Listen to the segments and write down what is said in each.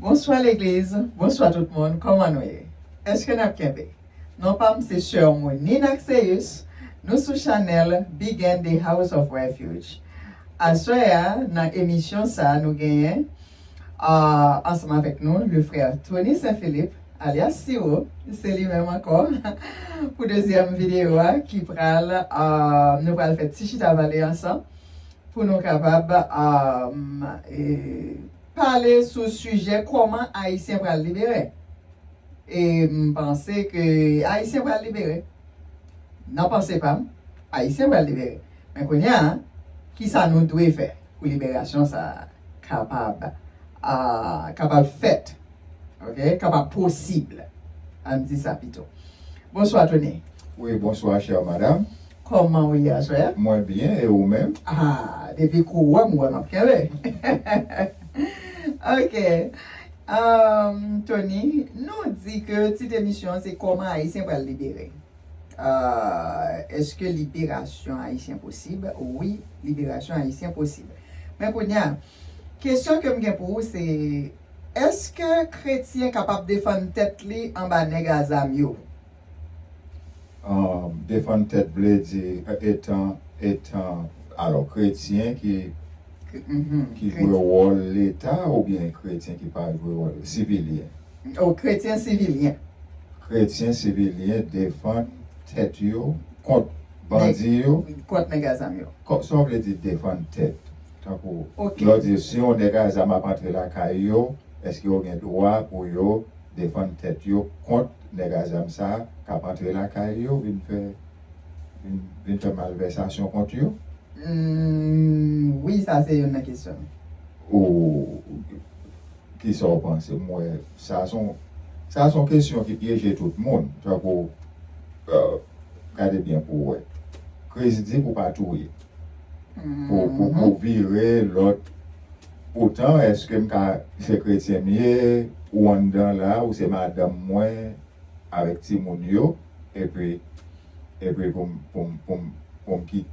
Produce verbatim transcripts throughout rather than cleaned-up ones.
Bonswa legliz, bonswa tout moun, kòman nou ye? Èske n ap kenbe? Non pa m se sè Moni Naxeus, nou sou chanèl Big N The House of Refuge. Aswè a, nan emisyon sa a, nou genyen, ah, ansanm avèk nou, le frè Tony Saint Philippe, alyas Siro, se li menm ankò, pou dezyèm videyo a, ki pral, ah, nou pral fè ti chita pale ansanm, pou nou kapab, ah, e, pale sou sijè kòman Ayisyen pral libere. E m panse ke Ayisyen pral libere. Nan panse pa m, Ayisyen pral libere. Men kounye a, kisa nou dwe fè pou liberasyon sa a kapab, ah, kapab fèt? Ok? Kapab posib. Ann di sa pito. Bonswa, Tony. Wi, bonswa, chè madanm. Kòman w ye aswè a? Mwen byen, e ou menm? Ah, depi kou w wè m, w wè m ap kenbe. Ok. Um, Tony, nou di ke tit emisyon an se kòman Ayisyen pral libere. Ah, èske liberasyon Ayisyen posib? Wi, liberasyon Ayisyen posib. Men kounye a, kesyon ke m gen pou ou se, èske kretyen kapab defann tèt li anba nèg a zam yo? Um, defann tèt vle di, etan, etan, alò, kretyen ki, Kre- mhm, ki jwe kretyen. Wòl Leta oubyen kretyen ki pa jwe wòl sivilyen? O, kretyen sivilyen. Kretyen sivilyen defann tèt yo kont bandi yo. Kont nèg a zam yo. Kò- Sa w vle di defann tèt? Tankou, ok, lè w di, si yon nèg a zam ap antre lakay yo, èske yo gen dwa pou yo defann tèt yo kont nèg a zam sa a k ap antre lakay yo, vin fè, vin, vin fè malvèsasyon kont yo? Hmm, wi, sa se youn nan kesyon. Ou, kisa w panse? M wè, sa se yon, sa se yon kesyon ki pyeje tout moun. Tankou, euh, gade byen pou w wè. Chris di pou pa touye. Pou, pou, pou vire lòt. Poutan, èske m ka, se kretyen m ye, ou anndan la, ou se madanm mwen, avèk timoun yo, epi, epi pou m, pou m, pou m, pou m kit,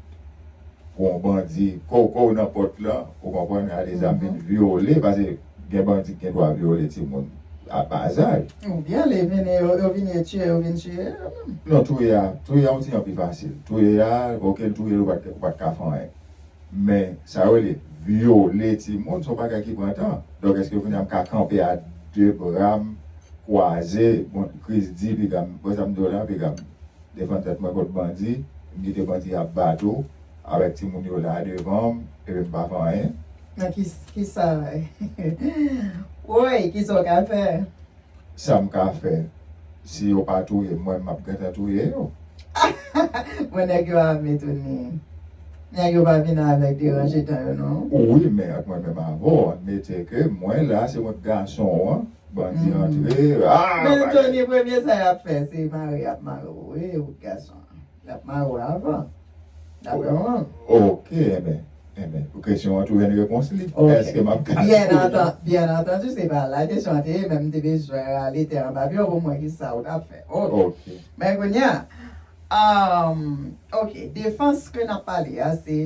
pou yon bandi koko nan pòt lan, ou konprann, gade zam vin vyole, paske gen bandi ki gen dwa vyole timoun a ba zaj. Oubyen, lè vini, yo, yo vini e tiye, yo vin tiye yo menm. Non, touye a, touye a yon ti jan pi fasil. Touye a, oke, l touye l, ou pa t, ou pa t ka fè anyen. Men, sa yo rele vyole timoun, se yon bagay ki pran tan. Donk, èske kounye a m ka kanpe a de bra m kwaze, bon, Chris di, piga m, bon, sa m di w la, piga m defann tèt mwen kont bandi, m kite bandi ap bat ou, avèk timoun yo la devan m, epi m pa fè anyen? Nan ki, kisa? Woy, kisa w ka fè? Sa m ka fè? Si yo pa touye m, mwen, m ap gentan touye yo. Bon, nèg yo ame Tony. Nèg yo pa vin avèk deranje tan yo, non. Wi, men ant mwen menm avè w, admete ke mwen la, se mwen k gason an, bandi antre, ah, men bagay. Tony, premye sa y ap fè, se mare y ap mare w, wi, ou gason. L ap mare w avan. Daprè mwen. Ok, enben, enben, pou kesyon an tou jwenn repons li. Ok. Èske m ap ka touye? Byen antan-, byen antandi, se pa la kesyon an te ye, men m te bezwen rale tè anba pye w pou m wè kisa w t ap fè. Ok. Ok. Men kounye a, um, ok, defans ke n ap pale a, se,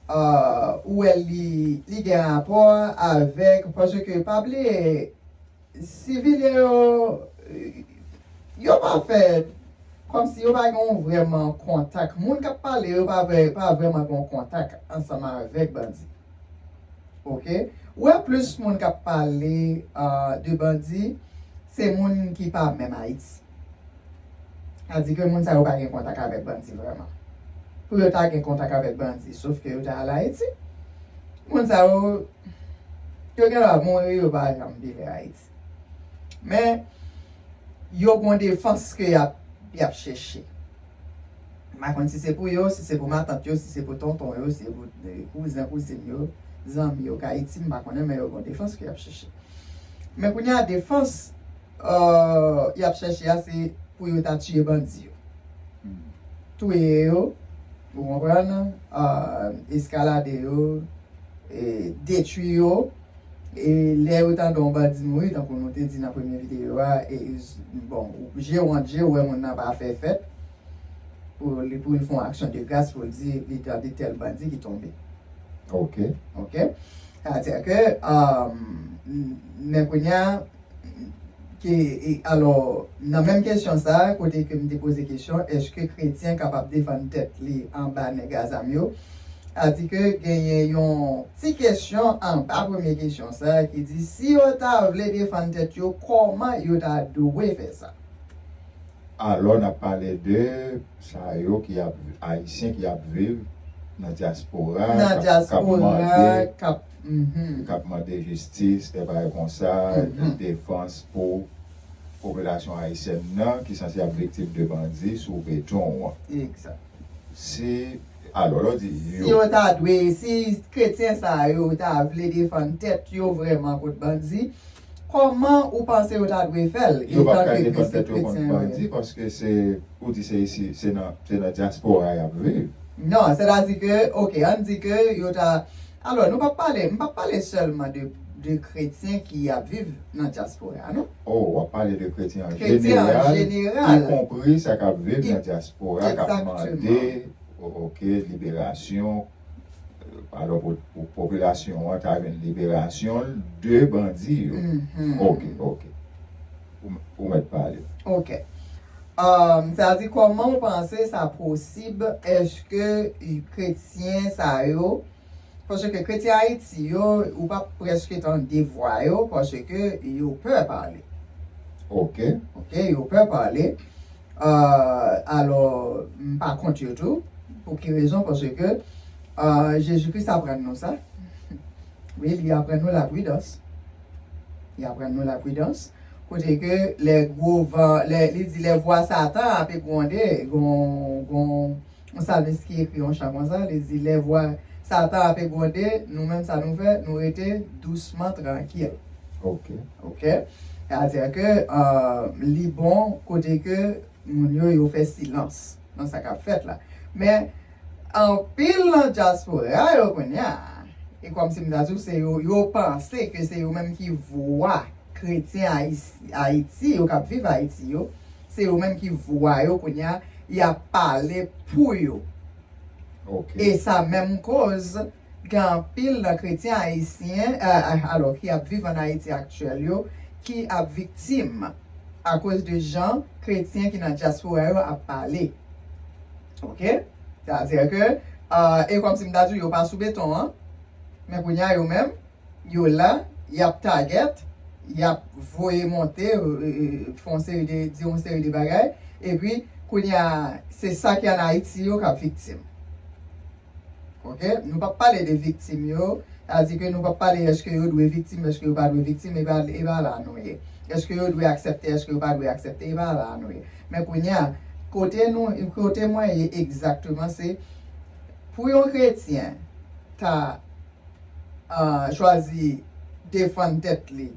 uh, ou wè li, li gen rapò avèk, paske pa bliye, sivilyen yo, yo pa fè, kòmsi yo pa gen yon vrèman kontak. Moun k ap pale yo pa vrè-, pa vrèman gen yon kontak ansanm avèk bandi. Ok? Ou wè plis moun k ap pale, ah, de bandi, se moun ki pa menm Ayiti. Sa di ke moun sa yo pa gen kontak avèk bandi vrèman. Pou yo ta gen kontak avèk bandi, sof ke yo ta al Ayiti. Moun sa yo, yo gen dwa mouri, yo pa janm vire Ayiti. Men, yo gen yon defans ke y ap, y ap chèche. M pa konn si se pou yo, si se pou matant yo, si se pou tonton yo, si se pou, eh, kouzen, kouzin yo, zanmi yo k Ayiti, m pa konnen, men yo gen yon defans ke y ap chèche. Men kounye a, defans, euh, y ap chèche a, se pou yo ta tiye bandi yo. Touye yo, ou konprann, euh, eskalade yo, e detwi yo. E lè yo tande yon bandi mouri, tankou nou te di nan premye videyo a, e, bon, je w ant je w wè moun nan pa fè fèt, pou li, pou l fè yon aksyon de gras, pou l di, li tande tèl bandi ki tonbe. Ok. Ok? Sètadi ke, um, Men kounye a, ke, e, alò, nan menm kesyon sa a, kote ke m te poze kesyon, èske kretyen kapab defann tèt li anba nèg a zam yo? A di ke genyen yon ti kesyon anba premye kesyon sa a ki di, si yo ta vle defann tèt yo, kòman yo ta dwe fè sa? Alò, n ap pale de sa yo ki ap, Ayisyen ki ap viv nan dyaspora, k ap, k ap mande, k ap mande jistis, de bagay konsa, defans pou popilasyon ayisyèn nan ki sanse ap viktim de bandi sou beton an. Si, alò, lè w di yo, si yo ta dwe, si kretyen sa yo ta vle defann tèt yo vrèman kont bandi, kòman ou panse yo ta dwe fè l? Yo p ap ka defann tèt yo kont bandi paske se, ou di se isi, se nan, se nan dyaspora y ap viv. Non, sètadi ke, oke, ann di ke yo ta, alò, nou p ap pale, m p ap pale sèlman de, de kretyen ki ap viv nan dyaspora, non? Oh, w ap pale de kretyen an jeneral, ikonpri sa k ap viv nan dyaspora, k ap mande, o-, oke, liberasyon, alò, pou, pou popilasyon an ta jwenn liberasyon l de bandi yo. Oke, oke. Ou, ou mèt pale. Oke. Um, sa di, kòman w panse sa posib? Èske kretyen sa yo, paske kretyen Ayiti yo, ou p ap prèske tande vwa yo, paske yo pè pale. Oke. Oke, yo pè pale. Uh, alò, m pa kont yo tou. Pou ki rezon? Paske, uh, Jezi Kris aprann nou sa. Wi, li aprann nou lapridans. Li aprann nou lapridans. Kote ke lè gwo van, lè, li di lè vwa Satan ape gwonde, gon, gon, yon salmis ki ekri yon chan konsa, li di lè vwa Satan ape gwonde, nou menm sa nou fè, nou rete dousman, trankil. Oke. Oke? Sètadi ke, uh, li bon kote ke moun yo, yo fè silans nan sa k ap fèt la. Men, anpil nan dyaspora yo kounye a, e kòmsi m ta di w, se yo, yo panse ke se yo menm ki vwa kretyen Ayis-, Ayiti yo k ap viv Ayiti yo, se yo menm ki vwa yo kounye a, y ap pale pou yo. E sa menm koz gen anpil nan kretyen ayisyen, eh, eh, alò, ki ap viv ann Ayiti aktyèl yo, ki ap viktim akoz de jan kretyen ki nan dyaspora yo ap pale. Oke? Sètadi ke, eh, e kòmsi m ta di w yo pa sou beton an, men kounye a yo menm, yo la, y ap tagèt, y ap voye monte, eh, eh, fè yon seri de, di yon seri de bagay, epi kounye a, se sa ki ann Ayiti yo k ap viktim. Oke? Nou p ap pale de viktim yo, sètadi ke nou p ap pale èske yo dwe viktim, èske yo pa dwe viktim, e pa, e pa la nou ye. Èske yo dwe aksepte, èske yo pa dwe aksepte, e pa la nou ye. Men kounye a, kote nou, kote mwen ye egzakteman, se pou yon kretyen ta ah, chwazi defann tèt li,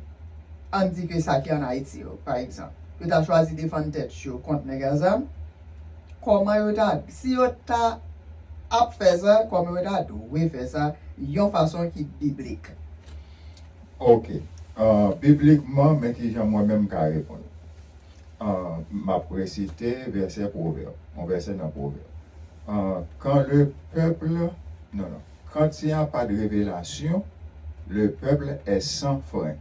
ann di ke sa ki ann Ayiti yo, pa egzanp, yo ta chwazi defann tèt yo kont nèg a zam, kòman yo ta, si yo ta ap fè sa, kòman yo ta dwe fè sa yon fason ki biblik? Oke. Ah, biblikman, men ki jan mwen menm m ka reponn. Ah, m ap resite vèsè Pwovèb, yon vèsè nan Pwovèb. Ah, quand le peuple, non, non, quand il n'y a pas de révélation, le peuple est sans frein.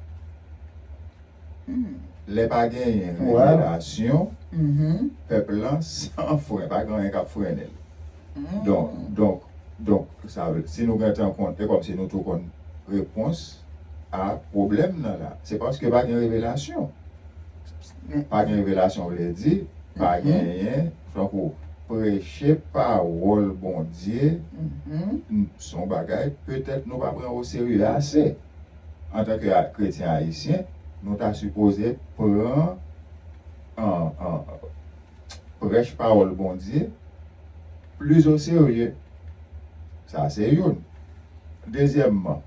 Lè pa genyen revelasyon, pèp lan san fren, pa gen anyen k ap frennen l. Donk, donk, donk, sa vle, si nou gentan konn, e kòmsi nou tou konn repons a pwoblèm nan la. Se paske pa gen revelasyon. Pa gen revelasyon vle di, pa genyen, tankou preche pawòl Bondye, n-, se yon bagay, petèt nou pa pran oserye ase. Antanke a-, kretyen ayisyen, nou ta sipoze pran, an, an, prèch pawòl Bondye plis oserye. Sa se youn. Dezyèmman,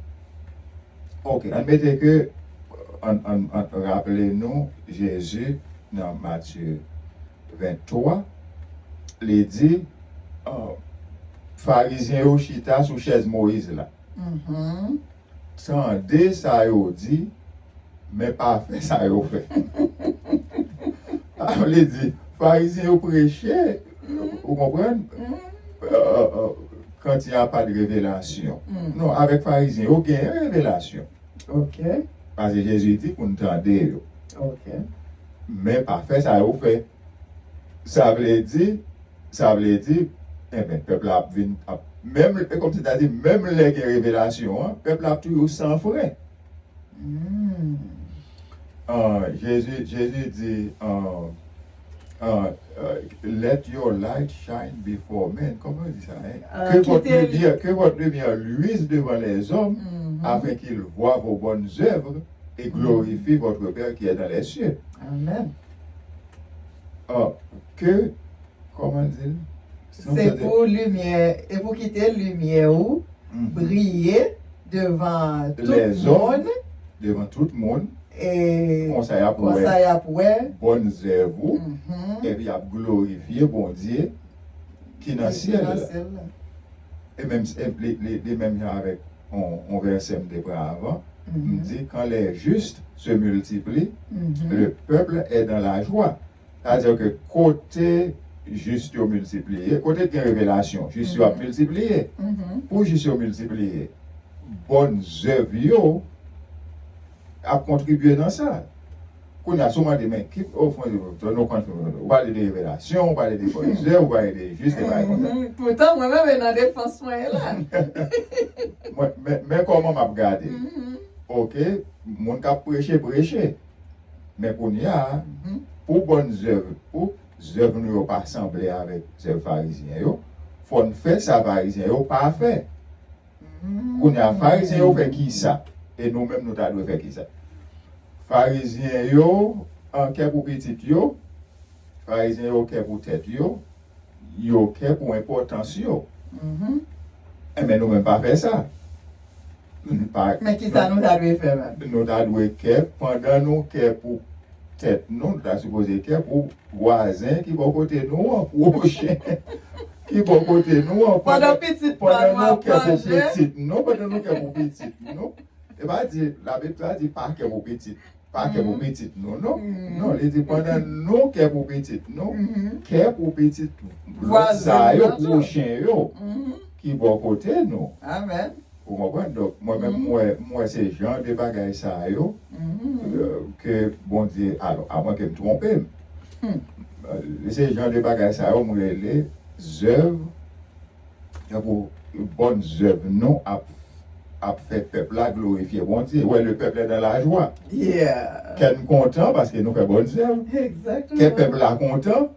oke, ann mete ke, ann, ann, ann raple nou, Jezi nan Matye venntwa, li di, ah, Farizyen yo chita sou chèz Moyiz la. Tande sa yo di, men pa fè sa yo fè. Sa vle di, Farizyen yo preche, ou konprann? Euh, euh, euh, quand il n'y a pas de révélation. Non, avèk Farizyen yo genyen revelasyon. Oke. Paske Jezi di pou n tande yo. Ok. Men pa fè sa yo fè. Sa vle di, sa vle di, enben, pèp la ap vin, ap, menm, e kòmsi ta di, menm lè gen revelasyon an, pèp la ap toujou san fren. Hmm. Ah, Jezi, Jezi di, ah, ah, ah, let your light shine before men. Kòman yo di sa, hein? Ah, Que votre kite- lumière, que votre lumière luise devant les hommes, Mhm. afin qu'ils voient vos bonnes œuvres et glorifient votre Père qui est dans les cieux. Amen. Ah, que, kòman l di l? Se pou limyè, e pou kite limyè ou Mhm. briye devan tout Les hommes, moun, devan tout moun, e konsa y ap konsa wè y ap wè. Bòn zèv ou, Mhm. Epi y ap glorifye Bondye ki nan Ki syèl nan la. Syèl la. E menm, e li, li, li menm jan avèk on, on vèsè m te pran avan, m Mhm. di, quand les justes se multiplient, Mhm. le peuple est dans la joie. Sa vle di ke kote jis yo miltipliye, kote gen revelasyon, jis yo ap Mhm. miltipliye. Mhm. Pou jis yo miltipliye, bòn zèv yo ap kontribye nan sa. Kounye a, si w mande, men ki, o fon, nou konn, ou pale de revelasyon, ou pale de bòn zèv, ou pale de jis, de bagay konsa. Mhm. Poutan, mwen menm, e nan defans mwen ye la. Mwen, men, men kòman m ap gade. Mhm. Ok, moun k ap preche, preche. Men kounye a, Mhm. pou bòn zèv, pou zèv nou yo pa sanble avèk zèv farizyen yo, fò n fè sa farizyen yo pa fè. Mhm. Kounye a, farizyen yo fè ki sa? E nou menm nou ta dwe fè ki sa? Farizyen yo, an kè pou pitit yo, farizyen yo kè pou tèt yo, yo kè pou enpòtans yo. Mhm. Enben nou menm pa fè sa. Nou pa, Men ki sa nou ta dwe fè menm? Nou ta dwe kè, pandan nou kè pou tèt nou, nou ta sipoze kè pou vwazen ki bò kote nou an, pwochen ki bò kote nou an. Pandan pitit pa Pandan nou nou ap kè pou manje. Pitit nou, pandan nou kè pou pitit nou. E pa di, Labib la di pa kè pou pitit. Pa kè pou Mhm. Pitit nou, non. Mhm. Non, li di pandan nou kè pou pitit nou, Mhm. kè pou pitit Vwazen sa yo, nou tou. Pwochen yo, Mhm. ki bò kote nou. Amen. Ou konprann? Donk, mwen menm, Mhm. mwen, mwen se jan de bagay sa yo Mhm. euh, ke Bondye, alò, amwen ke m twonpe m. Hmm. Euh, se jan de bagay sa yo, mwen rele zèv, tankou bòn zèv nou ap, ap fè pèp la glorifye Bondye. Wè, le peuple est dans la joie. Yeah. Kè n kontan paske nou fè bòn zèv. Kè Exactement. Pèp la kontan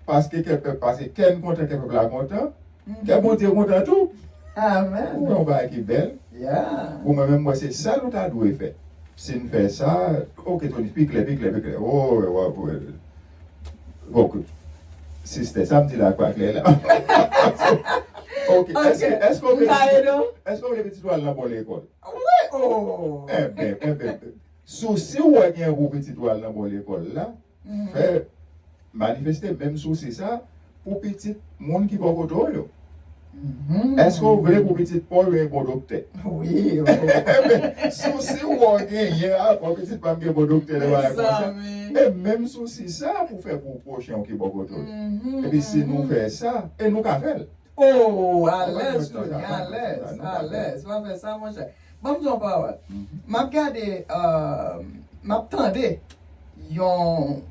paske kè pèp, paske kè n kontan, kè pèp la kontan. Kè Bondye kontan tou. Amen. Ou wè yon bagay ki bèl. Yeah. Pou mwen menm, mwen se sa nou ta dwe fè. Si n fè sa, ok, Tony, pi klè, pi klè, pi klè. Oh, wè, wè, wè. Ok. Sistè, sa m di la pa klè la. Ok, èske, èske w vle, M ka ede w? Èske w vle pitit ou al nan bon lekòl? Wi, oh. Enben, enben, sousi w wè gen pou pitit ou al nan bon lekòl la, Mhm. fè manifeste menm sousi sa pou pitit moun ki bò kote w yo. Mhm. Èske w vle pou pitit pa w yo yon bon doktè? Wi, wi. Enben, sousi w wè w genyen a, pou pitit pa m gen bon doktè, de bagay konsa. Mezanmi. E menm sousi sa pou fè pou pwochen w ki bò kote w. Mhm, Epi si nou mhm. Fè sa, e nou ka fè l. Oh, alèz, Tony, alèz, alèz. W ap fè sa, monchè. Ban m di yon pawòl. M ap gade, euh, m ap tande yon,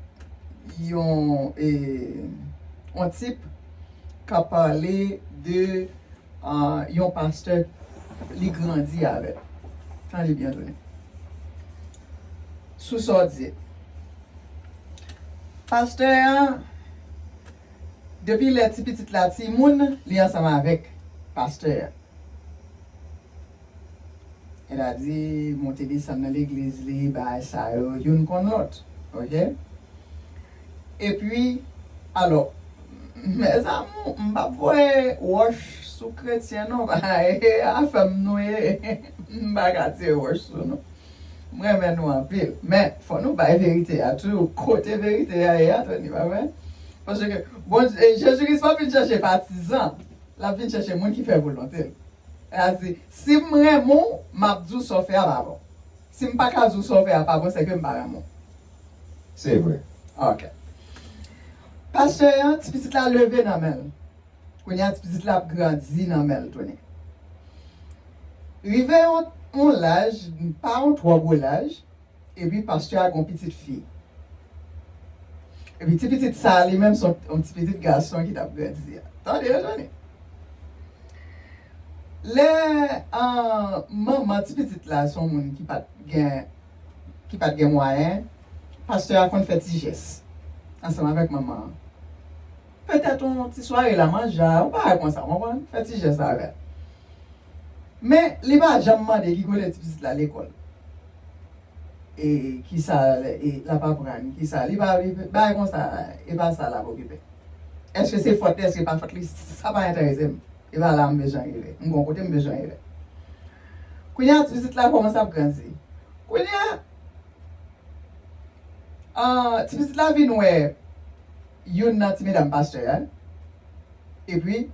yon, eh, yon tip k ap pale de, euh, yon pastè li grandi avè l. Tande byen, Tony. Sou sa w di. Pastè a, depi lè ti pitit la timoun, li ansanm avèk pastè a. Sètadi, monte desann nan legliz li, bagay sa yo, youn konn lòt. Ok? Epi, alò, mèzamou, m p ap voye wòch sou kretyen, non, bagay, afè m nou ye. M pa ka tire wòch sou nou. M renmen nou anpil. Men, fò nou bay verite a tou. Kote verite a ye a, Tony, pa vre? Paske, bon, e, Jezi Kris pa vin chèche patizan. L ap vin chèche moun ki fè volonte l. Sètadi, si m renmen w, m ap di w sa w fè a pa bon. Si m pa ka di w sa w fè a pa bon, se ke m pa renmen w. Se vre. Ok. Pastè a, ti pitit la leve nan men l. Kounye a, ti pitit la ap grandi nan men l, Tony. Rive yon, yon laj, pa yon twò gwo laj, Epi pastè a gen yon pitit fi. Epi ti pitit sa a li menm se yon ti pitit gason ki t ap grandi a. Tande yo, Tony. Lè, ah, manman ti pitit la se yon moun ki pa t gen, ki pa t gen mwayen, pastè a konn fè ti jès ansanm avèk manman an. Petèt yon ti sware la manje a, yon bagay konsa, w konprann? Fè ti jès avè l. Men, li pa janm mande ki kote ti pitit la lekòl. E kisa e, l ap aprann, kisa. Li pa, li, bagay konsa, e pa sa l ap okipe. Èske se fòt li, èske pa fòt li, sa pa enterese m. E pa la m bezwen rive. M gon kote m bezwen rive. Kounye a, ti pitit la kòmanse ap grandi. Kounye a, ah, ti pitit la vin wè youn nan ti medam pastè a. Epi,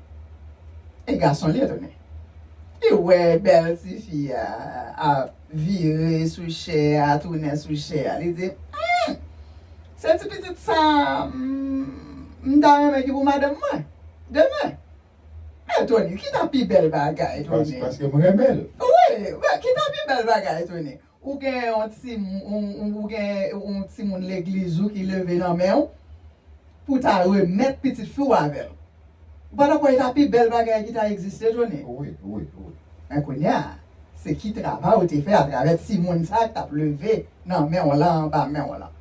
e gason li ye, Tony. Li wè bèl tifi a ap vire sou chè a, tounen sou chè a. Li di, hmm, se ti pitit sa, hmm, m ta renmen ki pou madanm mwen demen. Men, Tony, ki ta pi bèl bagay, Tony? Paske m renmen l. Wi, wi, ki ta pi bèl bagay, Tony? Ou gen yon ti, ou, ou, ou gen yon timoun legliz ou ki leve nan men w pou ta remèt pitit fi w avè l. Ou pa ta kwè e ta pi bèl bagay ki ta egziste, Tony? Wi, wi, wi. Men kounye a, se ki travay ou te fè atravè timoun sa k t ap leve nan men w lan, anba men w lan?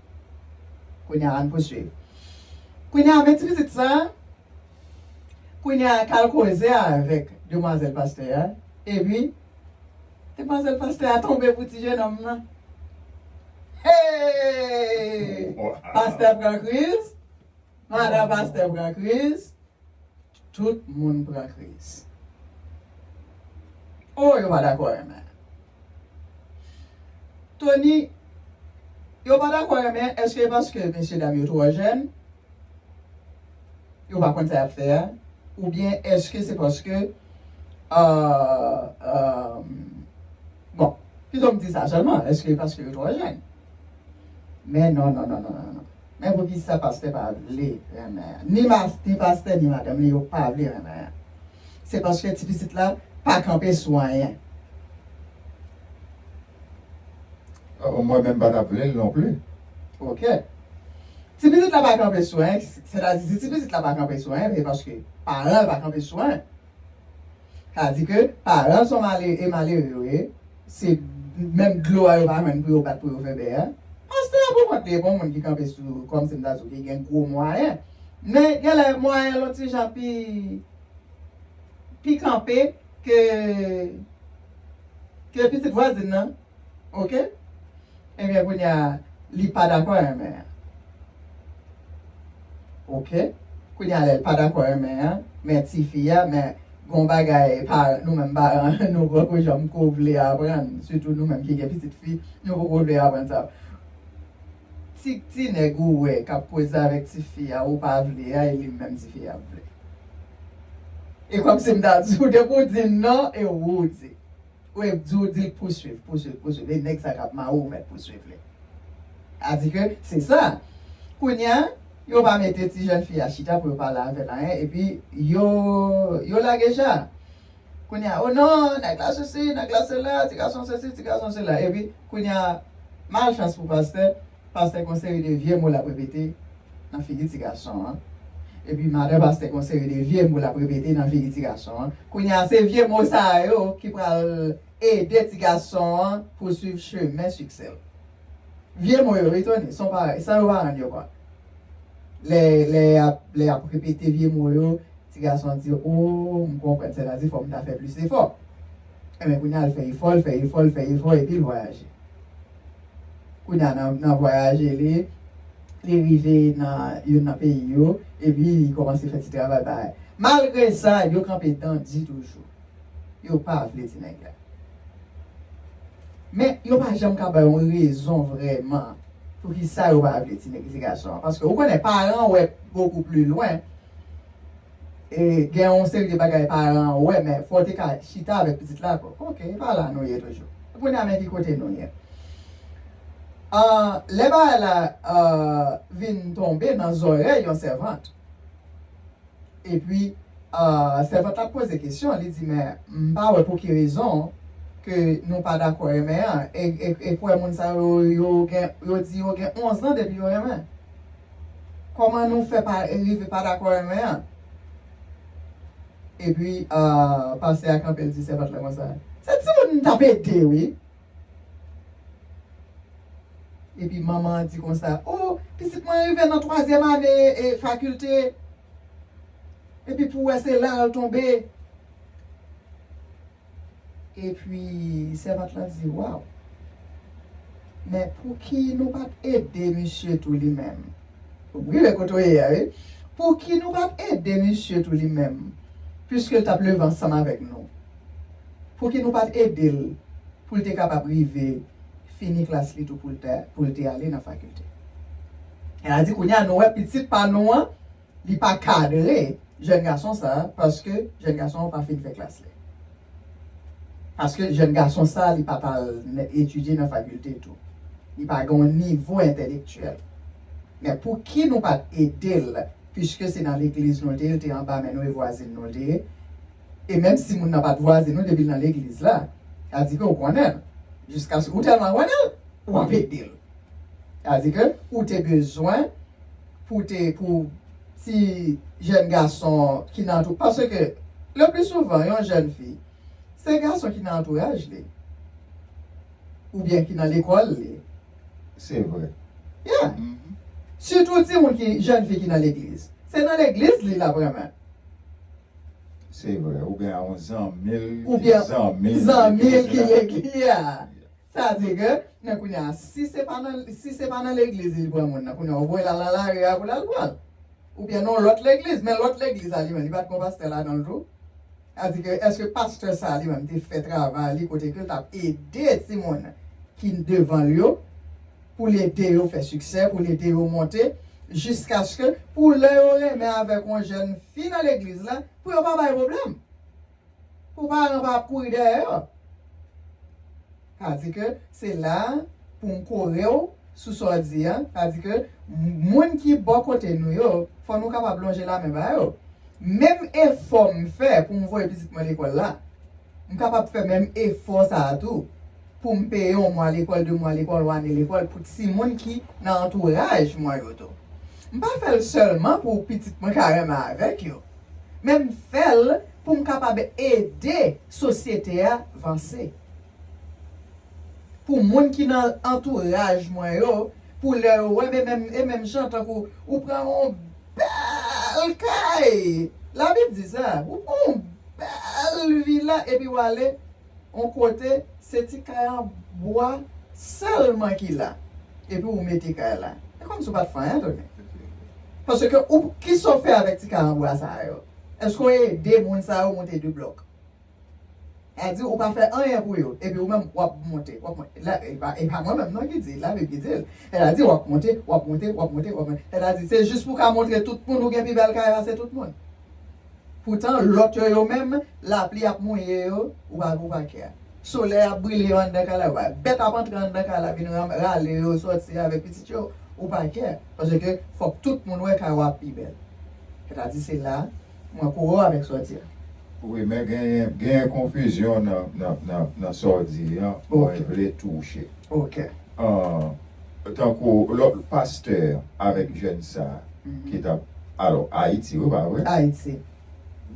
Kounye a, ann pouswiv. Kounye a, men ti pitit sa, kounye a, k al koze avèk demwazèl pastè a, epi demwazèl pastè a tonbe pou ti jenòm nan. Hey! Pastè pran kriz, madan pastè pran kriz, tout moun pran kriz. Oh, yo pa dakò renmen. Tony, yo pa dakò renmen, èske paske mesye dam yo twò jèn? Yo pa konn sa y ap fè a? Oubyen èske se paske, euh, euh, bon, pito m di sa sèlman, èske paske yo twò jèn? Men non, non, non, non, non, non. Men poukisa pastè pa vle renmen an? Ni mas-, ni pastè, ni madanm li, yo pa vle renmen an. Se paske ti pitit la pa kanpe sou anyen. Oh, mwen menm pa t ap vle l non pli. Ok. Ti pitit la pa kanpe sou anyen, sètadi si ti pitit la pa kanpe sou anyen, se paske paran l pa kanpe sou anyen. Sa di ke paran l se yon male-, e malere yo ye. Se menm dlo a yo pa jwenn pou yo bat pou yo fè bè a. Pastè a pou kont li, e pa yon moun ki kanpe sou, kòmsi m ta di w ki gen gwo mwayen. Men genlè mwayen l yon ti jan pi, pi kanpe ke, ke pitit vwazin nan. Ok? Ebyen, kounye a, li pa dakò renmen an. Ok? Kounye a, lè l pa dakò renmen an, men tifi a, men gon bagay, pa, nou menm paran, nou poko janm ko vle aprann, sitou nou menm ki gen pitit fi, nou poko vle aprann sa. Ti, ti nèg ou wè k ap koze avèk tifi a, ou pa vle a, e li menm tifi a ap vle. E kòmsi m ta di w, depi w di non, e ou di. Ou di, ou di l pouswiv, pouswiv, pouswiv. E nèg sa k ap mare w mèt pouswiv li. Sa di ke se sa. Kounye a, yo pa mete ti jèn fi a chita pou yo pale avè l anyen, epi yo, yo lage ja. Kounye a, o non, nèg la sesi, nèg la sela, ti gason sesi, ti gason sela. Epi, kounye a, malchans pou pastè, pastè gon seri de vye mo l ap repete nan figi ti gason an. Epi madan pastè gon seri de vye mo l ap repete nan figi ti gason an. Kounye a, se vye mo sa yo ki pral ede ti gason an pouswiv chemen siksè l. Vye mo yo, wi, Tony, san yo pa rann yo kont. Lè, lè y ap, lè y ap repete vye mo yo, ti gason an di, o, m konprann, sètadi fò m ta fè plis efò. Enben, kounye a, l fè efò, l fè efò, l fè efò, epi l vwayaje. Kounye a, nan, nan vwayaje li, li rive nan youn nan peyi yo, epi li kòmanse fè ti travay bagay. Malgre sa, yo kanpe dandi toujou. Yo pa vle ti nèg la. Men, yo pa janm ka bay yon rezon vrèman poukisa yo pa vle ti nèg, ti gason an. Paske ou konnen, paran wè beaucoup plus loin. E gen yon seri de bagay paran an wè, men fò w te ka chita avèk pitit la. Oke, e pa la nou ye toujou. Kounye a, men ki kote nou ye. Ah, lè bagay la, ah, vin tonbe nan zòrèy yon sèvant, epi, ah, sèvant la poze kesyon, li di, men m pa wè pou ki rezon ke nou pa dakò renmen an. E, e, e kwè moun sa yo, yo gen, yo di yo gen onz an depi yo renmen. Kòman nou fè pa, rive pa dakò renmen an? Epi, ah, pastè a kanpe, l di sèvant lan konsa, "Se timoun m t ap ede, wi." Epi manman an di konsa, "O, pitit mwen rive nan twazyèm ane e fakilte. Epi pou w wè se la l tonbe." Epi sèvant lan di, "Waw, men pouki nou pa t ede misye tou li menm?" Ou rive kote w ye a, wi. "Pouki nou pa t ede misye tou li menm? Piske l t ap leve ansanm avèk nou. Pouki nou pa t ede l pou l te kapab rive fini klas li tou pou l te, pou l te ale nan fakilte?" Sa di kounye a nou wè pitit pa nou an, li pa kadre jèn gason sa a, paske jèn gason an pa fin fè klas li. Paske jèn gason sa a, li pa t al etidye nan fakilte tou. Li pa gen yon nivo entèlektyèl. Men pouki nou pa t ede l, piske se nan legliz nou l te ye, l te anba men nou e vwazin nou l te ye. E menm si moun nan pa t vwazin nou depi l nan legliz la, sa di ke ou konnen l. Jiskaske ou tèlman konnen l, w ap ede l. Sa di ke ou te bezwen pou te, pou ti jèn gason ki nan antou-, paske le pli souvan, yon jèn fi, se gason ki nan antouraj li, oubyen ki nan lekòl li. Se vre. Yeah. Mhm. Sitou timoun ki, jèn fi ki nan legliz. Se nan legliz li l ap renmen. Se vre. Oubyen yon zanmi l, oubyen zanmi l, zanmi l ki legliz a. Sa di ke, men kounye a, si se pa nan, si se pa nan legliz li pran moun nan, kounye a, ou voye l al nan lari a pou l al pran l. Oubyen nan lòt legliz, men lòt legliz a li menm, li pa t gon pastè ladan l tou. Sa di ke, èske pastè sa a li menm te fè travay li kote ke l t ap ede timoun ki devan l yo, pou l ede yo fè siksè, pou l ede yo monte, jiskaske pou lè yo renmen avèk yon jèn fi nan legliz la, pou yo pa bay pwoblèm? Pou paran pa ap kouri dèyè yo. Sa di ke se la pou m kore w sou sa w di a. Sa di ke moun ki bò kote nou yo, fò nou kapab lonje lamen ba yo. Menm efò m fè pou m voye pitit mwen lekòl la, m kapab fè menm efò sa a tou pou m peye yon mwa lekòl, de mwa lekòl, yon ane lekòl pou timoun ki nan antouraj mwen yo tou. M pa fè l sèlman pou pitit mwen ka renmen avèk yo. Men m fè l pou m kapab ede sosyete a vanse. Pou moun ki nan antouraj mwen yo, pou lè yo wè, men menm, e menm jan tankou ou pran yon bèl kay. Labib di sa, ou pran yon bèl vila epi w ale yon kote, se ti kay an bwa sèlman ki la. Epi ou mete kay la. E kòmsi w pa t fè anyen, Tony. Paske ou, kisa w fè avèk ti kay an bwa sa yo? Èske w ede moun sa yo monte de blòk? Sa di ou pa fè anyen pou yo. Epi ou menm, w ap monte, w ap monte. La, e pa, e pa mwen menm non ki di l, Labib ki di l. Sa di w ap monte, w ap monte, w ap monte, w ap monte. Sa di se jis pou w ka montre tout moun ou gen pi bèl kay pase tout moun. Poutan, lòt yo, yo menm, lapli ap mouye yo, ou pa, ou pa kè. Solèy ap brile yo anndan kay la, ou pa, bèt ap antre anndan kay la, vin ram-, rale yo sòti avèk pitit yo, ou pa kè. Paske fòk tout moun wè kay w ap pi bèl. Sètadi se la, mwen kore w avèk sa w di a. Wi, men genyen, genyen konfizyon nan, nan, nan, nan sa w di an, mwen vle touche. Ok. Ah, tankou lòt pastè avèk jèn sa a ki t ap, alò, Ayiti, wi, pa vre? Ayiti.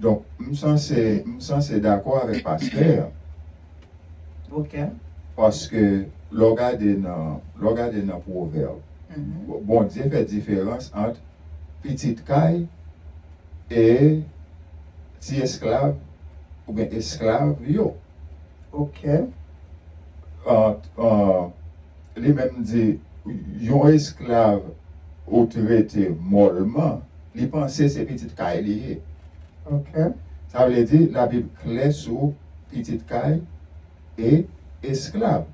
Donk, m sanse, m sanse dakò avèk pastè a. Ok. Paske lè w gade nan, lè w gade nan Pwovèb, Bondye fè diferans ant pitit kay e ti esklav oubyen esklav yo. Ok. Ah, ah, li menm di, yon esklav ou trete mòlman, li panse se pitit kay li ye. Ok. Sa vle di, Labib klè sou pitit kay e esklav.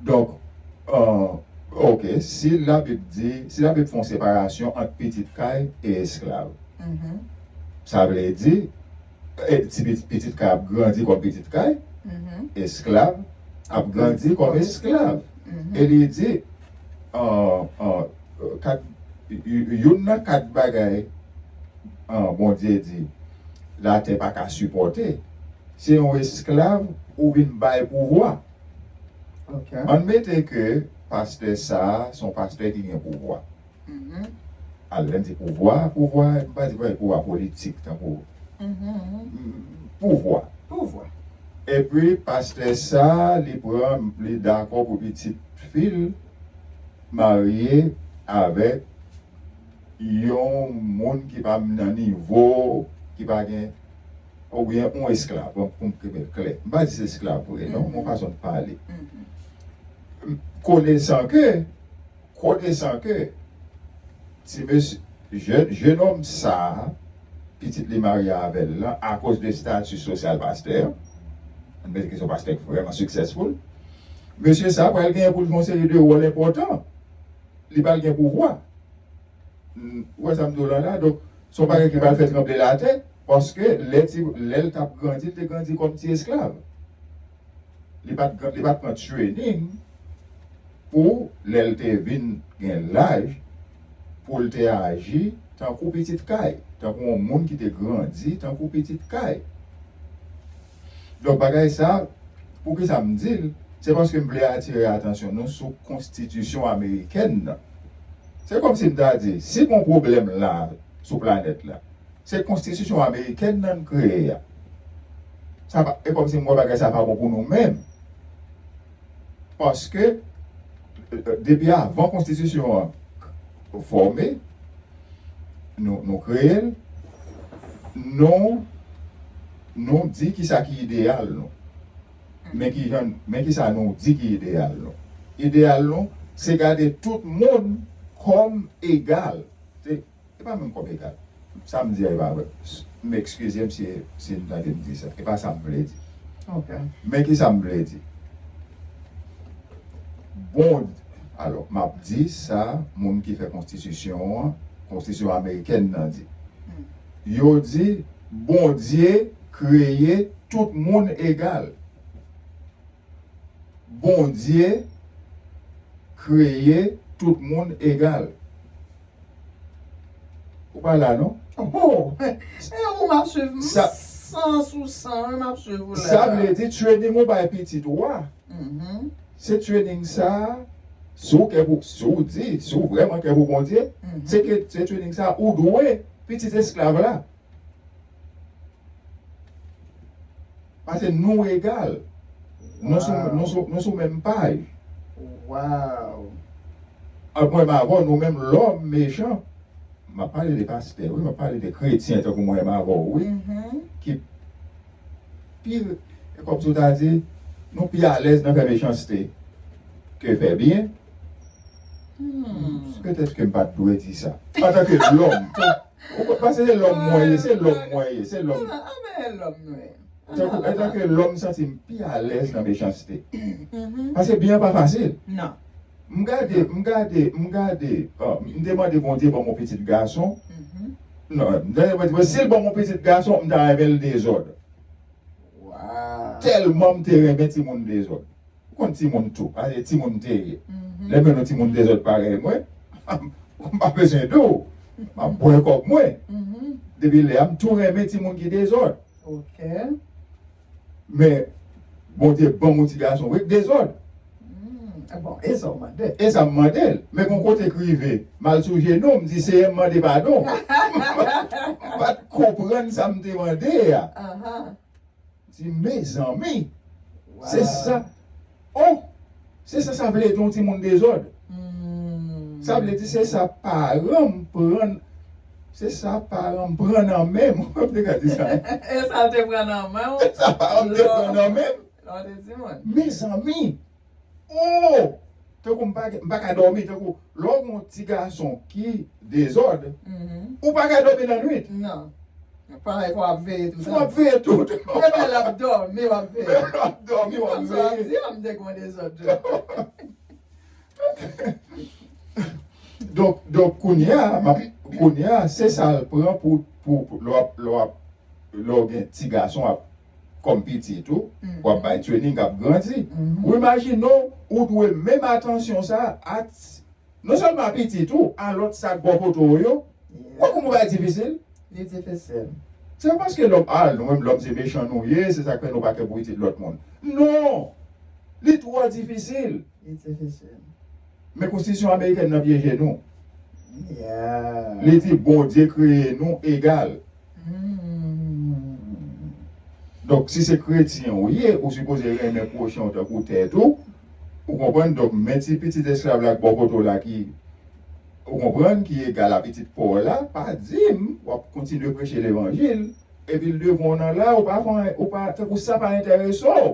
Donk, ah, ok, si Labib di, si Labib fè yon separasyon ant pitit kay e esklav, sa vle di, e, ti pit-, pitit kay ap grandi kòm pitit kay, esklav ap grandi kòm esklav. E li di, ah, ah, kat, y-, y-, youn nan kat bagay, ah, Bondye di, latè pa ka sipòte, Se yon esklav ou vin bay pouvwa. Ok. Ann mete ke pastè sa a se yon pastè ki gen pouvwa. Mhm. Alò, lè m di pouvwa, pouvwa, m pa di pouvwa politik, tankou, mhm, mm, pouvwa. Pouvwa. Epi, pastè sa a, li pran, li dakò pou pitit fi l marye avèk yon moun ki pa nan nivo, ki pa gen, oubyen yon esklav, bon, pou m kenbe l klè. M pa di se esklav vre, non, mhm, yon fason de pale. Mhm. Konesan ke, konesan ke ti mesye, jèn, jèn òm sa a, pitit li marye avè l lan, akoz de stati sosyal pastè, ann mete ke se yon pastè ki vrèman successful, mesye sa a pral genyen pou l jwe yon seri de wòl enpòtan. Li pral gen pouvwa. N-, ou wè sa m di w la la? Donk, se yon bagay ki pral fè tranble latè, paske lè ti, lè l t ap grandi, l te grandi kòm ti esklav. Li pa t, li pa t pran training pou, lè l te vin gen laj, pou l te aji tankou pitit kay, tankou yon moun ki te grandi tankou pitit kay. Donk, bagay sa, poukisa m di l, se paske m vle atire atansyon nou sou konstitisyon amerikèn nan. Se kòmsi m ta di, si gon pwoblèm la, sou planèt la, se konstitisyon amerikèn nan n kreye a. Sa pa, e kòmsi m wè bagay sa pa bon pou nou menm. Paske, e, e, depi avan konstitisyon an fòme, nou, nou kreye l, nou, nou di kisa ki ideyal nou. Men ki jan, men kisa nou di ki ideyal nou. Ideyal nou, se gade tout moun kòm egal. Se, e pa menm kòm egal. Sa m di a, e pa vre. M ekskize m si, si m tande m di sa. E pa sa m vle di. Ok. Men kisa m vle di. Bon, alò, m ap di sa moun ki fè konstitisyon an, konstitisyon amerikèn nan di. Hmm. Yo di, Bondye kreye tout moun egal. Bondye kreye tout moun egal. Ou pa la, non? Oh! E ou m ap swiv, m san sou san, wi, m ap swiv ou la. Sa vle di, training ou bay pitit ou a, mhm, se training sa, si w kè pou, si w di, si w vrèman kè pou Bondye, mhm, se ke, se training sa, ou dwe pitit esklav la. Paske nou egal. Nou sou, wow, nou sou, nou sou menm paj. Wow. Ant mwen m avè w, nou menm lòm mechan. M ap pale de pastè, wi, m ap pale de kretyen tankou mwen m avè w, wi. Mhm. Ki pi, e kòmsi w ta di, nou pi alèz nan fè mechanste ke fè byen. Hmm. Petèt ke m pa t dwe di sa. Antanke lòm, ou konn, paske se lòm mwen ye, se lòm mwen ye, se lòm. Ah, ah, ben, lòm nou ye. Tankou, antanke lòm, m santi m pi alèz nan mechanste. Mhm. Paske byen an pa fasil. Non. M gade, m gade, m gade, ah, m te mande Bondye ban m yon pitit gason. Mhm. Non, m te mande Bondye, si l ban m yon pitit gason, m ta renmen l dezòd. Wow. Tèlman m te renmen timoun dezòd. Ou konn timoun tou, paske timoun m te ye. Mhm. Lè m wè yon timoun dezòd parèy mwen, m pa bezwen di w. M ap bwè kòb mwen. Mhm. Depi lè a, m tou renmen timoun ki dezòd. Ok. Men, Bondye ban m yon ti gason, wi, k dezòd. Hmm, bon, e sa w mande. E sa m mande l. Men gon kote k rive, m al sou jenou, m di, Seyè, m mande padon. M pa t konprann sa m te mande a. Ahan. Di, mezanmi, se sa. Oh, se sa sa vle di yon timoun dezòd. Hmm. Sa vle di se sa paran m pran, se sa paran m pran nan men m. Ou te ka di sa. E sa l te pran nan men w? Se sa paran m te pran nan men m. Lè w te timoun. Mezanmi, Oh! Tankou m pa, m pa ka dòmi, tankou lè w gen yon ti gason ki dezòd, mhm, ou pa ka dòmi nan nwit. Non. Parèy, fò w ap veye toutan. Fò w ap veye toutan. Menm lè l ap dòmi, w ap veye. Menm lè l ap dòmi, w ap veye. Kòmsi w ap di, "Ah, m te gen yon dezòd." Donk, donk, kounye a, m ap, kounye a, se sa l pran pou, pou, pou lè w ap, lè w ap lè w gen ti gason ap, kòm pitit ou, w ap bay training, ap grandi. Mhm. Ou imajine w, ou dwe menm atansyon sa a, a, non sèlman a pitit ou, a lòt sa k bò kote w yo. Yeah. Ou wè kòman bagay difisil? Li difisil. Se pa paske lòm, ah, nou menm lòm se mechan nou ye, se sa k fè nou pa kè pou pitit lòt moun. Non! Li twò difisil. Li difisil. Men konstitisyon amerikèn nan pyeje nou. Yeah. Li di Bondye kreye nou egal. Hmm. Donk, si se kretyen ou ye, ou sipoze renmen pwochen w tankou tèt ou. Ou konprann? Donk, men ti pitit esklav la k bò kote w la ki, ou konprann, ki egal a pitit pa w la, pa di m w ap kontinye preche levanjil, epi l devan w nan la, ou pa fè anyen, ou pa, tankou sa pa enterese w.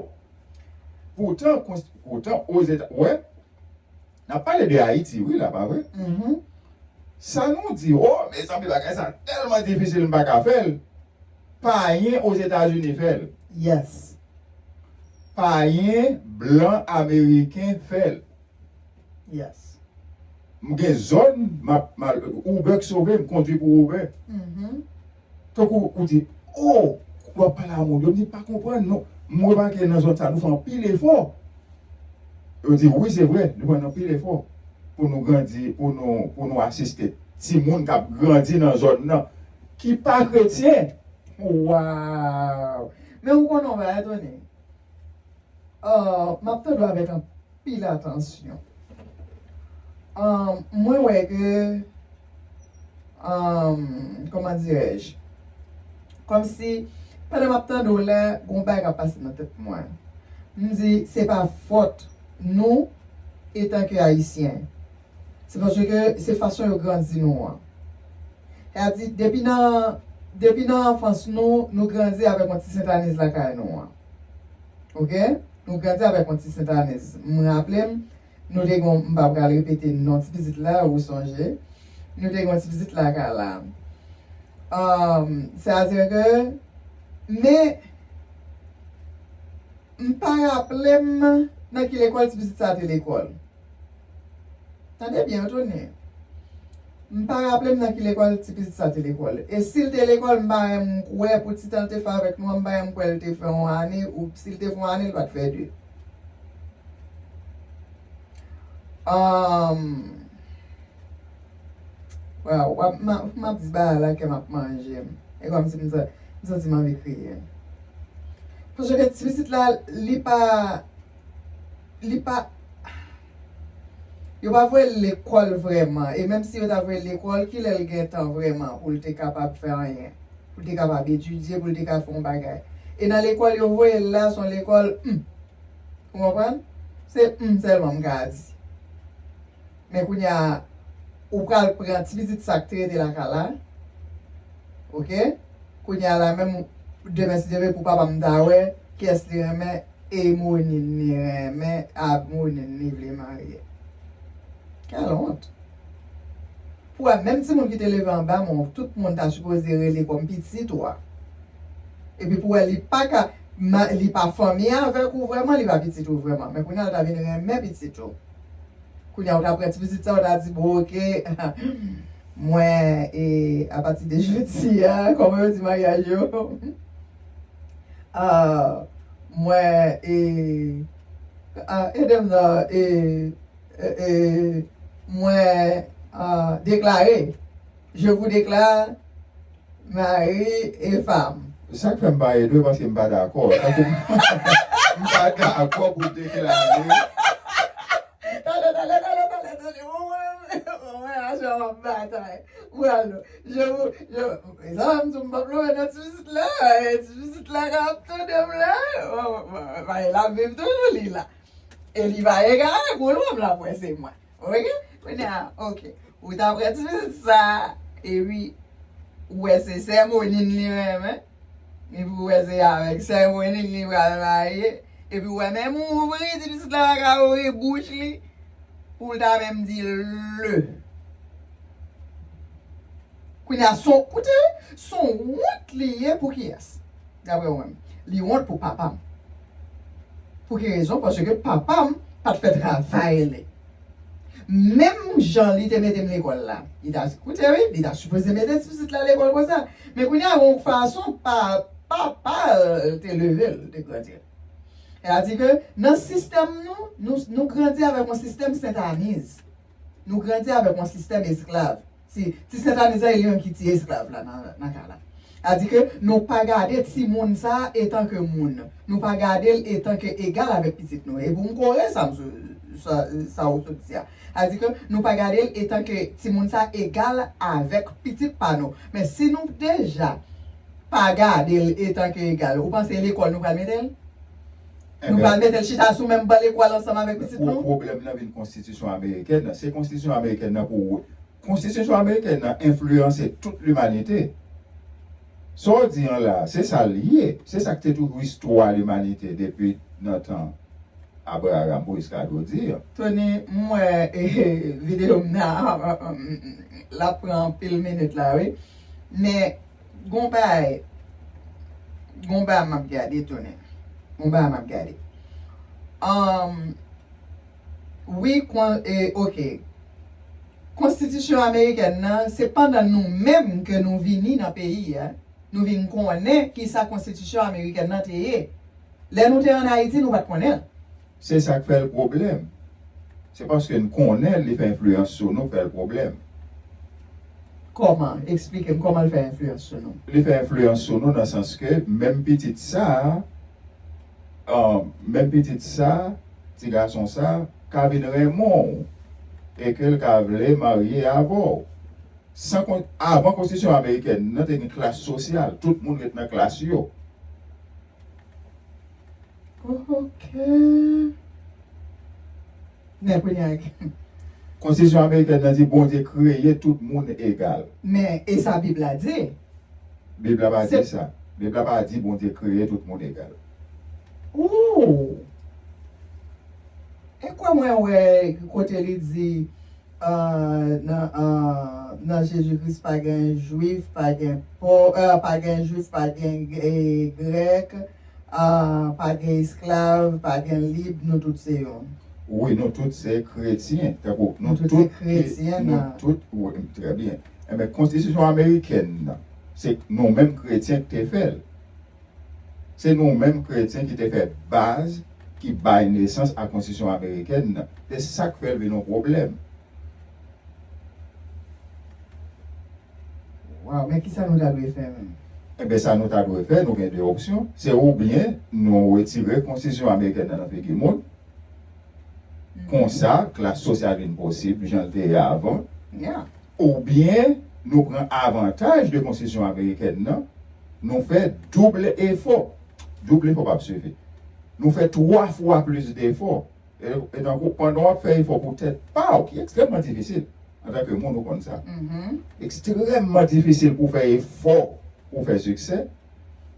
Poutan, kons-, poutan, Ozeta-, wè, n ap pale de Ayiti, wi, la, pa vre? Mhm. Sa nou di, oh, mezanmi, bagay sa tèlman difisil, m pa ka fè l. Payen Ozetazini fè l. Yes. Payen blan ameriken fè l. Yes. M gen zòn, m ap, m al, Uber k sove m, kondwi pou Uber. Mhm. Tankou ou di, oh, w ap pale a moun, yo di pa konprann, non. M remake nan zòn sa, nou fè anpil efò. Yo di, wi, se vre, nou fè anpil efò pou nou grandi, pou nou, pou nou asiste timoun k ap grandi nan zòn nan, ki pa kretyen. Waw! Men ou konnen yon bagay, Tony? Ah, m ap tande w avèk anpil atansyon. Ah, mwen wè ke, ah, kòman dirèj? Kòmsi, pandan m ap tande w la, gon bagay k ap pase nan tèt mwen. M di, se pa fòt nou, etanke Ayisyen. Se paske se fason yo grandi nou an. Sa di, depi nan, depi nan anfans nou, nou grandi avèk yon ti Sentaniz lakay nou an. Oke? Nou grandi avèk yon ti Sentaniz. M raple m, nou te gen, m pa pral repete non ti pitit la, ou sonje. Nou te gen yon ti pitit lakay la. Um, sètadi ke, men, m pa raple m nan ki lekòl ti pitit sa te lekòl. Tande byen, Tony. M pa raple m nan ki lekòl ti pitit sa te lekòl. E si l te lekòl, m pa menm kwè pou ti tan l te fè avèk nou an, m pa menm kwè l te fè yon ane, ou si l te fè yon ane, l pa t fè de. Um, Waw, w ap, m ap, m ap di bagay la, kè m ap manje m. E kòmsi m sa-, m santi m anvi kriye. Paske ti pitit la, li pa, li pa, yo pa voye l lekòl vrèman. E menm si yo ta voye l lekòl, kilè l gen tan vrèman pou l te kapab fè anyen? Pou l te kapab etidye, pou l te ka fè yon bagay. E nan lekòl yo voye l la, se yon lekòl, hmm. Ou konprann? Se hmm sèlman m ka di. Men kounye a, ou pral pran ti pitit sa k te rete lakay la. Oke? Kounye a la menm, demen si Dye vle pou papa m ta wè, kiyès li renmen, e Monin li renmen, a Monin li vle marye. Quelle honte! Pou wè, menm timoun ki te leve anba men w, tout moun ta sipoze rele kòm pitit ou a. Epi pou wè, li pa ka, ma-, li pa fanmi avèk ou vrèman, li pa pitit ou vrèman. Men kounye a, l ta vin renmen pitit ou. Kounye a, ou ta pran ti pitit sa, ou ta di, bon, oke, mwen, e, apati de jodi a, kòman yo di maryaj yo? Ah, mwen, e, ah, ede m nan, e, e, e, mwen, ah, deklare, je vous déclare mari et femme. Sa k fè m pa ede w, paske m pa dakò. Tankou m pa dakò pou deklare. Talè, talè, talè, talè, talè. Mwen, mwen, mwen, mwen, a jan w ap batay. Mwen, alo, je vous, je, sa m di w, m p ap lonmen nan ti pitit la, e, ti pitit la ka ap tande m la. Mwen, mwen, mwen, mwen, l ap viv toujou, li la. E li pa egare, pou l wè m l ap wè se mwen. Oke? Kounye a, oke. Ou ta pran ti pitit sa, epi ou wè se sè Monin li renmen. Epi ou wè se avèk sè Monin li pral marye. Epi ou wè menm ouvri ti pitit la pa ka ouvri bouch li. Pou l ta menm di le. Kounye a, se yon, koute, se yon wont li ye pou kiyès? Daprè ou menm. Li wont pou papa m. Pou ki rezon? Paske papa m pa t fè travay li. Menm jan li te mete m lekòl la, li ta, koute wi, li ta sipoze mete ti pitit la lekòl konsa. Men kounye a, yon fason pa, papa l te leve l, te grandi l. Sètadi ke nan sistèm nou, nou, nou grandi avèk yon sistèm sentaniz. Nou grandi avèk yon sistèm esklav. Ti, ti sentaniz la, e li menm ki ti esklav la nan, nan ka la. Sa di ke nou pa gade timoun sa a etan ke moun. Nou pa gade l etan ke egal avèk pitit nou. E pou m kore sa, m sou- sa, sa ou sot di a. Sa di ke nou pa gade l etan ke timoun sa a egal avèk pitit pa nou. Men si nou deja pa gade l etan ke egal, ou panse lekòl nou pral mete l? Nou pral mete l chita sou menm ban lekòl ansanm avèk pitit nou? Pwoblèm nan vin konstitisyon amerikèn nan. Se konstitisyon amerikèn nan pou Konstitisyon amerikèn nan enfliyanse tout limanite. Sa w di an la, se sa l ye. Se sa k te toujou istwa limanite depi nan tan Abraham pou jiska jodi a. Tony, m wè eh, videyo m nan, l ap pran anpil minit la, wi. Men, gon bagay, gon bagay m ap gade, Tony. Gon bagay m ap gade. Um, wi, kon, eh, ok. Konstitisyon amerikèn nan, se pandan nou menm ke nou vini nan peyi a, nou vin konnen kisa konstitisyon amerikèn nan te ye. Lè nou te ann Ayiti, nou pa t konnen l. Se sa k fè l pwoblèm. Se paske n konnen l, li fè enfliyans sou nou, fè l pwoblèm. Kòman? Eksplike m kòman l fè enfliyans sou nou. Li fè enfliyans sou nou nan sans ke menm pitit sa a, menm pitit sa, ti gason sa, ka vin renmen w e ke l ka vle marye avè w. San kon, avan konstitisyon amerikèn nan, te gen klas sosyal. Tout moun ret nan klas yo. Ok. Men kounye a, konstitisyon amerikèn nan di Bondye kreye tout moun egal. Men, e sa Bib la di? Bib la pa di sa. Bib la pa di Bondye kreye tout moun egal. Ooh! E kwè mwen wè kote li di, ah, nan, ah, nan Jezi Kris pa gen Jwif, pa gen pò, ah, pa gen Jwif, pa gen eh, Grèk, ah, pa gen esklav, pa gen lib, nou tout se youn. Wi, nou tout se kretyen. Tankou nou tout se kretyen, nou tout, wi, trè byen. Enben, konstitisyon amerikèn nan, se nou menm kretyen ki te fè l. Se nou menm kretyen ki te fè baz ki bay nesans a konstitisyon amerikèn nan. Se sa k fè l vin yon pwoblèm. Waw, men kisa nou ta dwe fè menm? Enben, sa nou ta dwe fè, nou gen de opsyon. Se oubyen nou retire konstitisyon amerikèn nan nan figi moun. Konsa, klas sosyal vin posib, jan l te ye avan. Oubyen, nou pran avantaj de konstitisyon amerikèn nan, nou fè doub efò. Doub efò p ap sifi. Nou fè twa fwa plis defò. E, e tankou, pandan w ap fè efò pou tèt pa w, ki ekstrèmman difisil, antanke moun, ou konn sa. Ekstrèmman difisil pou fè efò, pou fè siksè.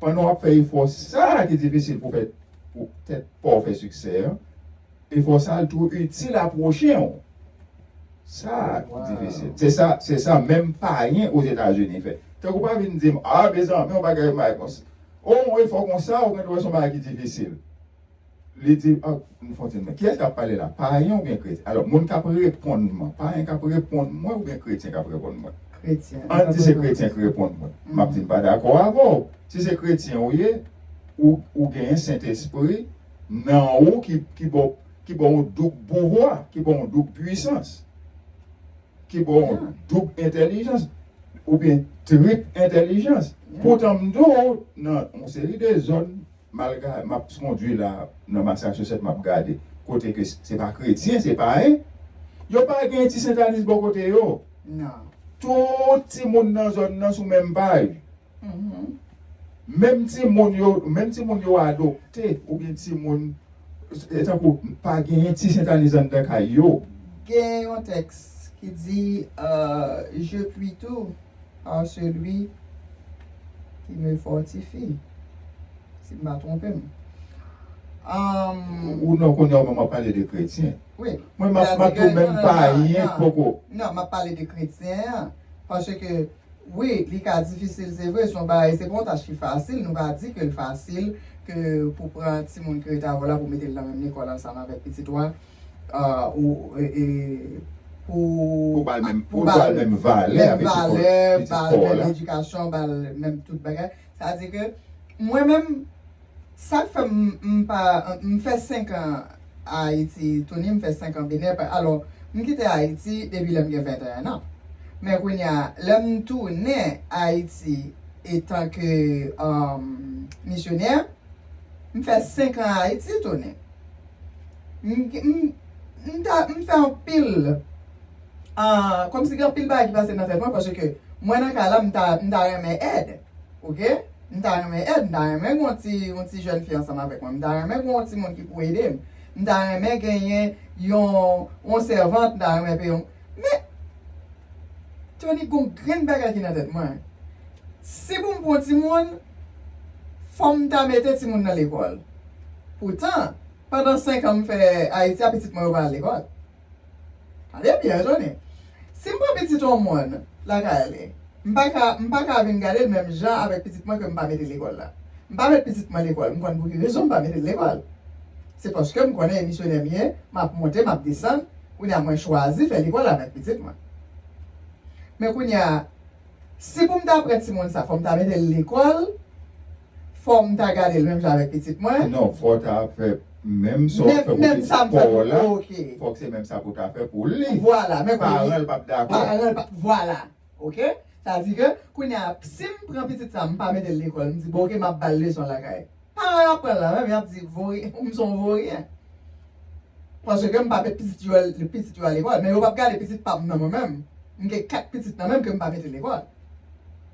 Pandan w ap fè efò sa a ki difisil pou fè, pou tèt pa w fè siksè an, efò sa a tou itil a pwochen w. Sa a ki difisil. Se sa, se sa menm payen Ozetazini fè. Tankou pa vin di m, a, mezanmi, yon bagay mal konsa. O, yon efò konsa, ou gen dwa wè se yon bagay ki difisil. Li di, a, m fon ti men, kiyès k ap pale la? Payen oubyen kretyen? Alò, moun k ap reponn mwen, payen k ap reponn mwen oubyen kretyen k ap reponn mwen? Kretyen. Ann di se kretyen k reponn mwen. M ap di m pa dakò avè w. Si se kretyen ou ye, ou, ou genyen Sentespri nan ou ki, ki ba w, ki ba w yon doub pouvwa, ki ba w yon doub pwisans, ki ba w yon doub entèlijans, oubyen trip entèlijans. Poutan m di w, nan yon seri de zòn, malgre m ap kondui la nan Massachusetts, m ap gade kote ke se pa kretyen, se payen, yo pa gen ti sentanis bò kote yo. Non. Tout timoun nan zòn nan sou menm paj. Menm timoun yo, menm timoun yo adopte, oubyen timoun, e tankou pa genyen ti sentanis anndan kay yo. Gen yon tèks ki di, euh, je puis tout par celui qui me fortifie. Si m pa twonpe m. Ou non, kounye a w menm w ap pale de kretyen. Wi. Mwen, m ap, m ap di w menm payen k poko. Non, m ap pale de kretyen an. Paske, wi, li ka difisil, se vre, se yon bagay, se pa yon tach ki fasil, nou pa di ke l fasil, ke pou pran timoun ki rete avè w la, pou mete l nan menm lekòl ansanm avèk pitit ou a, euh, ou, e, e, pou, pou ba l menm, pou ba l menm valè avèk pitit ou a, ba l menm edikasyon, ba l menm tout bagay. Sa di ke mwen menm, sa k fè m, m pa, m fè senk an Ayiti, Tony, m fè senk an Benè. Alò, m kite Ayiti depi lè m gen venteyen an. Men kounye a, lè m tounen Ayiti, etanke um, misyonè, m fè senk an Ayiti, tounen. M, m, m, ta, m fè anpil, uh, kòmsi gen anpil bagay ki pase nan tèt mwen, paske mwen nan kay la, m ta, m ta renmen èd. Oke? M ta renmen èd, m ta renmen gen yon ti, yon ti jèn fi ansanm avèk mwen. M ta renmen gen yon timoun ki pou ede m. M ta renmen genyen yon, yon sèvant, m ta renmen peye yon. Men, Tony, gon grenn bagay ki nan tèt mwen. Si pou m pran timoun, fò m ta mete timoun nan lekòl. Poutan, pandan senk an m fè Ayiti a, pitit mwen yo pa al lekòl. Tande byen, Tony. Si m pran pitit yon moun lakay li, m pa ka, m pa ka vin gade l menm jan avèk pitit mwen ke m pa mete lekòl la. M pa met pitit mwen lekòl, m konn pou ki rezon m pa mete l lekòl. Se paske m konnen e misyonè m ye, m ap monte, m ap desann, kounye a mwen chwazi fè lekòl avèk pitit mwen. Men kounye a, si pou m ta pran timoun sa, fò m ta mete l lekòl, fò m ta gade l menm jan avèk pitit mwen. Non, fò w ta fè menm sa w ap fè pou pitit pa w la, fòk se menm sa pou w ta fè pou li. Vwala, men kounye a, paran l p ap dakò. Paran l p ap, vwala. Oke? Sa di ke, kounye a, si m pran pitit sa, m pa mete l lekòl, m di, bon, oke, m ap ba l leson lakay. Paran yo ap pran l la menm, y ap di, voryen, m se yon voryen. Paske m pa met pitit yo, pitit yo a lekòl. Men yo p ap gade pitit pa m nan mwen menm. M gen kat pitit nan menm ke m pa mete lekòl.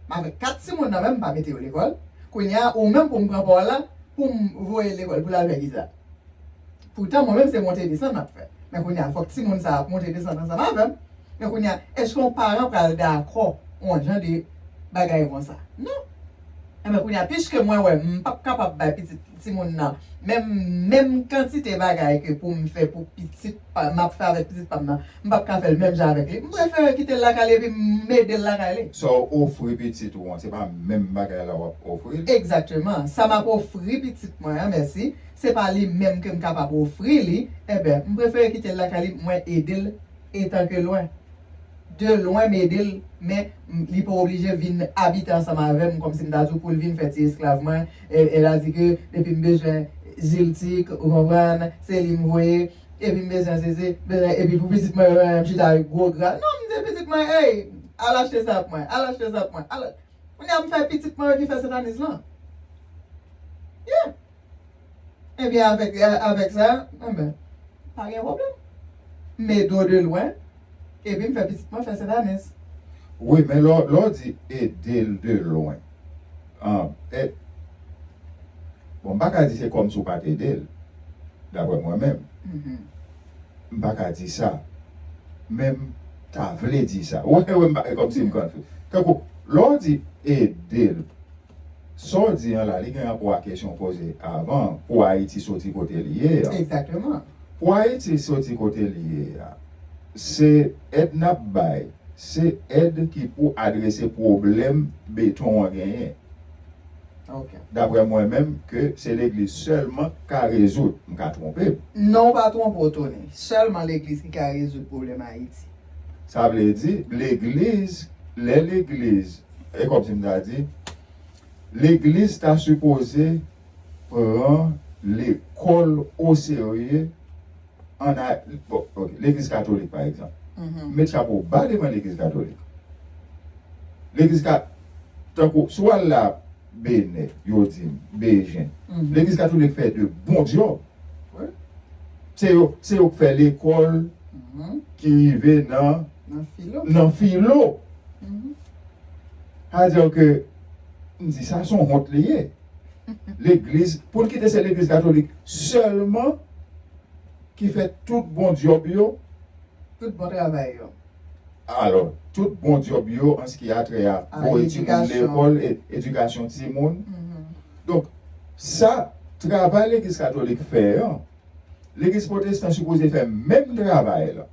M avèk kat timoun nan menm, m pa mete yo lekòl. Kounye a, ou menm pou m pran pa w la, pou m voye l lekòl, pou l al fè kisa? Poutan, mwen menm, se monte desann m ap fè. Men kounye a, fòk timoun sa ap monte desann ansanm avè m. Men kounye a, èske yon paran pral dakò yon jan de bagay konsa? Non. Enben, kounye a, piske mwen wè, m p ap kapab bay pitit timoun nan, menm, menm kantite bagay ke pou m fè pou pitit pa, m ap fè avèk pitit pa m nan, m p ap ka fè l menm jan avèk li. M prefere kite l lakay li epi m ede l lakay li. Sa w ofri pitit ou an, se pa menm bagay la w ap ofri l? Egzakteman. Sa m ap ofri pitit mwen an, mèsi, se pa li menm ke m kapab ofri li, enben, m prefere kite l lakay li, mwen ede l etanke lwen. De lwen, m ede l, men m, li pa oblije vin abite ansanm avè m, kòmsi m ta di w pou l vin fè ti esklav mwen. E, e l a di ke depi m bezwen ziltik, ou konprann, se li m voye. Epi m bezwen sezi, bezwen, epi pou pitit mwen yo, m chita avèk gwo gra. Non, m di pitit mwen, ey, al achte sa pou mwen, al achte sa pou mwen. Al, kounye a m fè pitit mwen yo ki fè Sentaniz lan. Yeah. Ebyen, avèk, avèk sa, enben, pa gen pwoblèm. M ede w de lwen, epi m fè pitit mwen fè Sentaniz. Wi, men lè w, lè w di ede l de lwen, an, e, bon, m pa ka di se kòmsi w pa t ede l, daprè mwen menm. Mhm. M pa ka di sa. Men m ta vle di sa. Ou wè, m pa, e kòmsi m konn fè. Tankou, lè w di ede l, sa w di an la, li gen rapò a kesyon w poze avan, pou Ayiti soti kote li ye a. Egzakteman. Pou Ayiti soti kote li ye a, se èd n ap bay, se èd ki pou adrese pwoblèm beton an genyen. Ok. Daprè mwen menm, ke se legliz sèlman k ka rezoud. M ka twonpe m. Non, w pa twonpe w, Tony. Sèlman legliz ki ka rezoud pwoblèm Ayiti. Sa vle di, legliz, lè legliz, e kòmsi m ta di, legliz ta sipoze pran lekòl oserye an a, bon, ok, legliz katolik, pa egzanp. Mhm. Met chapo ba devan legliz katolik. Legliz ka, tankou, si w al la Benè, yo di m, Bejen. Mhm. Legliz katolik fè de bon djòb. Wi. Se yo, se yo k fè lekòl, mhm, ki rive nan, nan filo. Nan filo. Mhm. Sa di ke m di sa, se yon wont li ye. Legliz, pou l kite se legliz katolik sèlman ki fè tout bon djòb yo. Tout bon travay yo. Alò, tout bon djòb yo an se ki a trè a voye timoun lekòl, e, edikasyon timoun. Mhm. Donk, sa, travay legliz katolik fè an, legliz pwotestan sipoze fè menm travay la.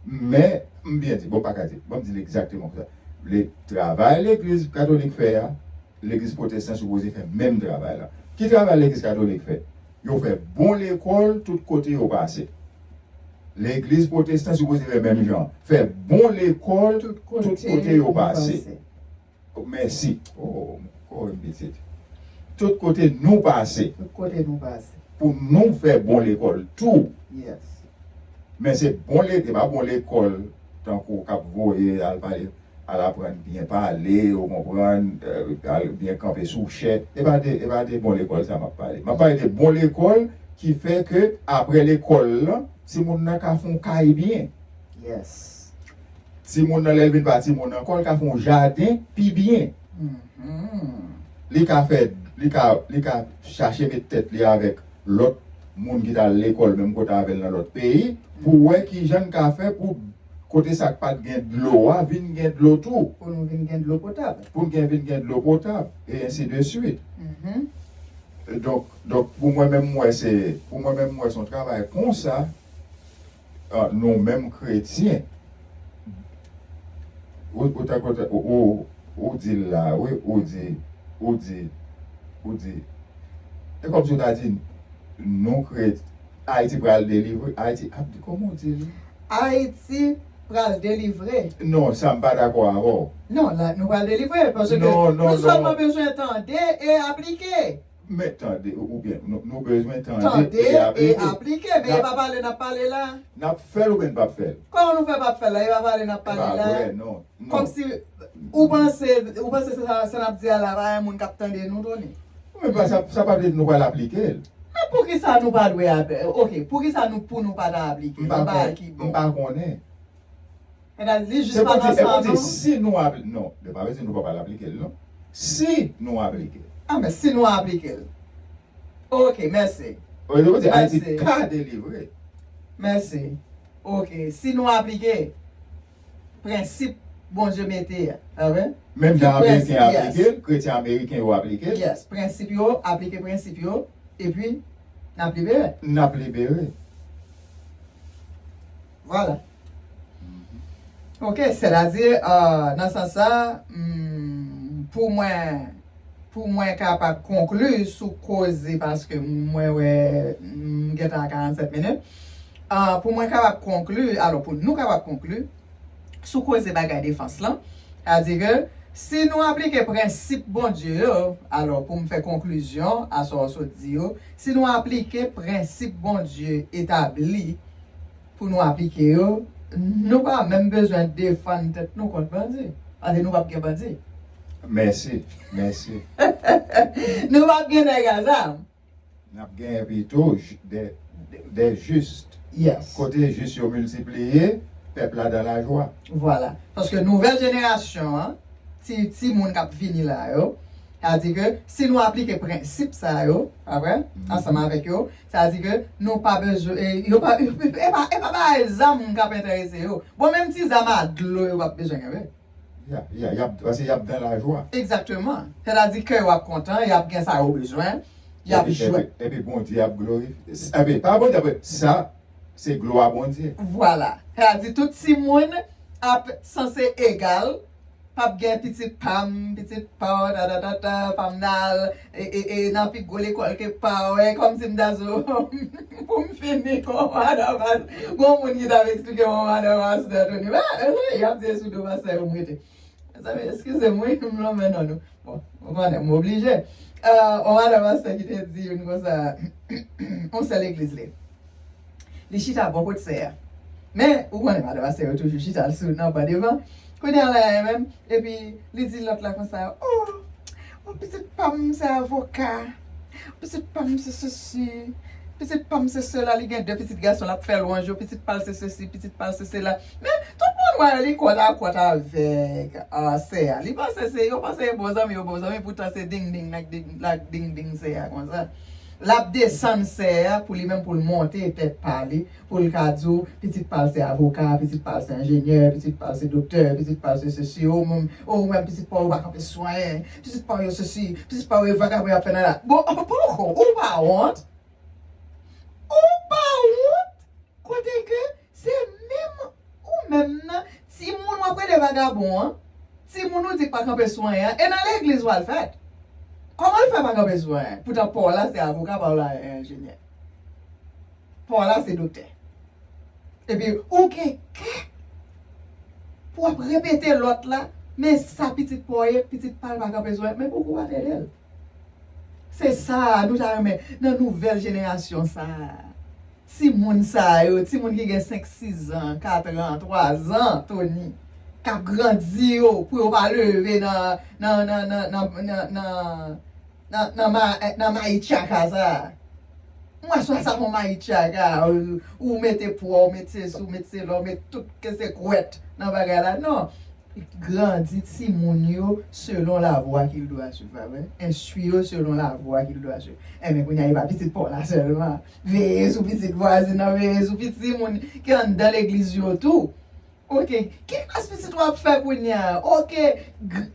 Men, m byen di, bon, pa ka di, bon, m di l egzakteman konsa. Le, travay legliz katolik fè a, legliz pwotestan sipoze fè menm travay la. Ki travay legliz katolik fè? Yo fè bon lekòl tout kote yo pase. Legliz pwotestan sipoze fè menm jan. Fè bon lekòl tout kote yo pase. Mèsi. Oh, kò m pitit. Tout kote nou pase. Tout kote nou pase. Pou nou fè bon lekòl tou. Yes. Men se bon lekòl, se pa bon lekòl tankou k ap voye al pale. al aprann byen pale, ou konprann, euh, al byen kanpe sou chè. E pa de, e pa de bon lekòl sa m ap pale. M ap pale de bon lekòl ki fè ke apre lekòl lan, timoun nan ka fè yon kay byen. Yes. Timoun nan, lè l vin pa timoun ankò, l ka fè yon jaden pi byen. Mhm. Li ka fè, li ka, li ka chache met tèt li avèk lòt moun ki t al lekòl menm kote avè l nan lòt peyi, pou wè ki jan l ka fè pou kote sa k pa t gen dlo a vin gen dlo tou. Pou nou vin gen dlo potab. Pou n gen, vin gen dlo potab, e ensi de swit. Mhm. Donk, donk pou mwen menm, m wè se, pou mwen menm, m wè se yon travay konsa, ah, nou menm kretyen, ou, ou, ta kontan, ou, ou, ou di l la, wi, ou di, ou di, ou di, e kòmsi ou ta di, nou kretyen, Ayiti pral delivre, Ayiti ap, kòman ou di l? Ayiti pral delivre. Non, sa m pa dakò avè w. Non, la, nou pral delivre, paske Non, non, nou sèlman non. bezwen tande e aplike. Men tande, oubyen nou, nou bezwen tande Tande e e aplike. aplike, men e pa pale n ap pale la. N ap fè l oubyen n p ap fè l? Kòman nou fè p ap fè l la, e pa pale n ap E pale pa la? Vre, non. Non. Kòmsi, ou panse, ou panse se sa, sa n ap di a la, pa gen moun k ap tande nou, Tony? Men pa, sa, sa pa vle di nou pral aplike l. Men poukisa nou pa dwe ap-, ok, poukisa nou, pou nou pa ta aplike? M pa Yon bagay kon- ki m bon. Pa konnen. Men li jis Se pa pou nan di, e pou san di, nou. Si nou aplike, non, de pa vle di nou pa pral aplike l, non. Si nou aplike l. Ah, men si nou aplike l. Ok, mèsi. E pou di, Ayiti Mèsi. Ka delivre. Mèsi. Ok, si nou aplike prensip Bondye mete a, ah, wi? Menm jan Prensip, Ameriken yes. Aplike l, kretyen ameriken yo aplike l. Yes, prensip yo, aplike prensip yo, epi n ap libere. N ap libere. Vwala. Ok, sètadi, euh, nan sans sa, mm, pou mwen, pou mwen kapab konkli sou koze, paske mwen wè, m gentan a karannsèt minit. Euh, pou mwen kapab konkli, alò, pou nou kapab konkli, sou koze bagay defans lan, sètadi ke si nou aplike prensip Bondye yo, alò, pou m fè konklizyon a sa w sot di yo, si nou aplike prensip Bondye etabli, pou nou aplike yo, nou pa menm bezwen defann tèt nou kont bandi. Paske nou p ap gen bandi. Mèsi, mèsi. Nou p ap gen nèg a zam. N ap genyen pito j- de, de, de jis. Yes. Kote jis yo miltipliye, pèp la dan lajwa. Vwala. Paske nouvèl jenerasyon an, ti, ti moun k ap vini la yo, sètadi ke si nou aplike prensip sa yo, apre, Mhm. ansanm avèk yo, sètadi ke nou pa bezwen, e, yo pa, e pa, e pa bagay zam k ap enterese yo. Bon, menm ti zam a dlo yo p ap bezwen kenbe. Y ap, y ap, y ap, paske y ap dan lajwa. Egzakteman. Sètadi kè yo ap kontan, y ap gen sa yo bezwen, y ap Epi, jwe. epi, epi Bondye ap glorifye. Epi, pa Bondye ap, sa, se glwa Bondye. Vwala. Sètadi tout timoun ap sanse egal, p ap gen pitit pa m, pitit pa w, ta, ta, ta, ta, pa m nan al, e, e, e, nan pi gwo lekòl ke pa w, e kòmsi m ta zo, pou m fini kon madan pastè. Gon moun ki t ap eksplike mwen madan pastè Tony. Mezanmi, y ap di sou do pastè yo m rete. Mezanmi, eskize m, wi, m lonmen non nou. Bon, ou konnen, m oblije. Euh, on madan pastè ki te di youn konsa, on sèl legliz li. Li chita bò kot sè a. Men, ou konnen madan pastè yo toujou chita sou nan ban devan. Kounye a la, menm, epi li di lòt la konsa, oh, oh, pitit pa m se avoka. Pitit pa m se sesi. Pitit pa m se sela. Li gen de pitit gason, l ap fè lwanj yo. Pitit pa l se sesi, pitit pa l se sela. Men, tout moun wè li kòt a kòt avèk, ah, sè a. Li panse se, yo panse e bon zanmi, yo bon zanmi, poutan se ding ding, lak ding, lak ding ding sè a konsa. L ap desann sè a pou li menm, pou l monte tèt pa li, pou l ka di w, pitit pa l se avoka, pitit pa l se enjenyè, pitit pa l se doktè, pitit pa l se sesi, ou menm, ou menm pitit pa w yo pa kanpe swen, pitit pa w yo sesi, pitit pa w yo vagabon y ap fè nan la. Bon, poko, ou pa wont? Ou pa wont? Kote ke se menm ou menm nan, timoun w ap rele vagabon an, timoun ou di k pa kanpe swen an, e nan legliz w al fèt. Kòman l fè pa kanpe swen an? Poutan pa w la se avoka, pa w la enjenyè. Pa w la se doktè. Epi ou gen kè pou w ap repete lòt la, men sa pitit pa w ye, pitit pa l pa kanpe swen an, men pouki w pa t ede l? Se sa nou ta renmen nan nouvèl jenerasyon sa a. Timoun sa yo, timoun ki gen senk, sis zan, kat an, twa zan, Tony. k ap grandi yo, pou yo pa leve nan, nan, nan, nan, nan, nan, nan, nan, nan ma, nan mayi tchaka sa a. M wè swa sa fè yon mayi tchaka, ou, ou mete pwa, ou mete sesi, ou mete sela, ou mete tout ke se kwèt nan bagay la. Non. Grandi timoun yo selon lavwa ke l dwe swiv, pa vre? Enstwi yo selon lavwa ke l dwe swiv. Enben, kounye a, e pa pitit pa w la sèlman. Veye sou pitit vwazen nan, veye sou pitit timoun ki anndan legliz yo tou. Ok, ki klas pitit w ap fè kounye a? Ok, g-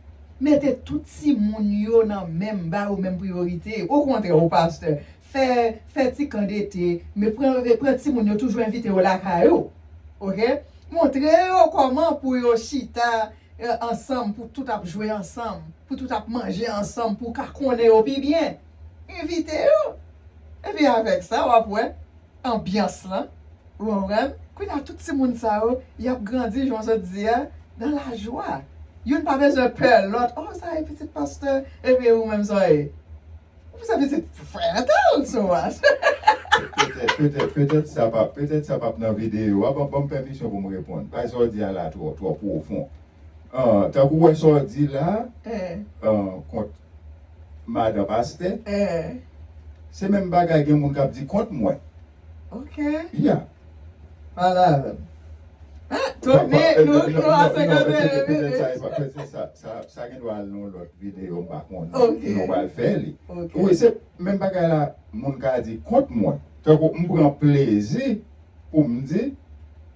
mete tout timoun yo nan menm, ba yo menm priyorite. Okontrè, ou pastè, fè, fè ti kan dete, men pran, pran timoun yo toujou envite yo lakay ou. Ok? Montre yo kòman pou yo chita, eh, ansanm, pou tout ap jwe ansanm, pou tout ap manje ansanm, pou w ka konnen yo pi byen. Envite yo. Epi avèk sa, w ap wè anbyans lan. Ou konprann? Kounye a, tout timoun sa yo, y ap grandi, jan w sot di a, nan lajwa. Youn pa bezwen pè lòt. Oh, sa e pitit pastè, epi ou menm sa w ye? Ou se pitit frè entèl sou a. Petèt, petèt, petèt sa p ap, petèt sa p ap nan videyo a. Ban, ban m pèmisyon pou m reponn. Bagay sa w di a la twò, twò pwofon. Ah, tankou w wè sa w di la, ah, kont madan pastè, se menm bagay gen moun k ap di kont mwen. Ok. Ya. Pale avè m. Ah, Tony, nou, nou a senkant minit. Petèt sa, petèt sa, sa, sa gen dwa al nan yon lòt videyo, m pa konnen. Ok. Nou pral fè li. Ok. Wi, se menm bagay la, moun ka di kont mwen. Tankou m pran plezi pou m di,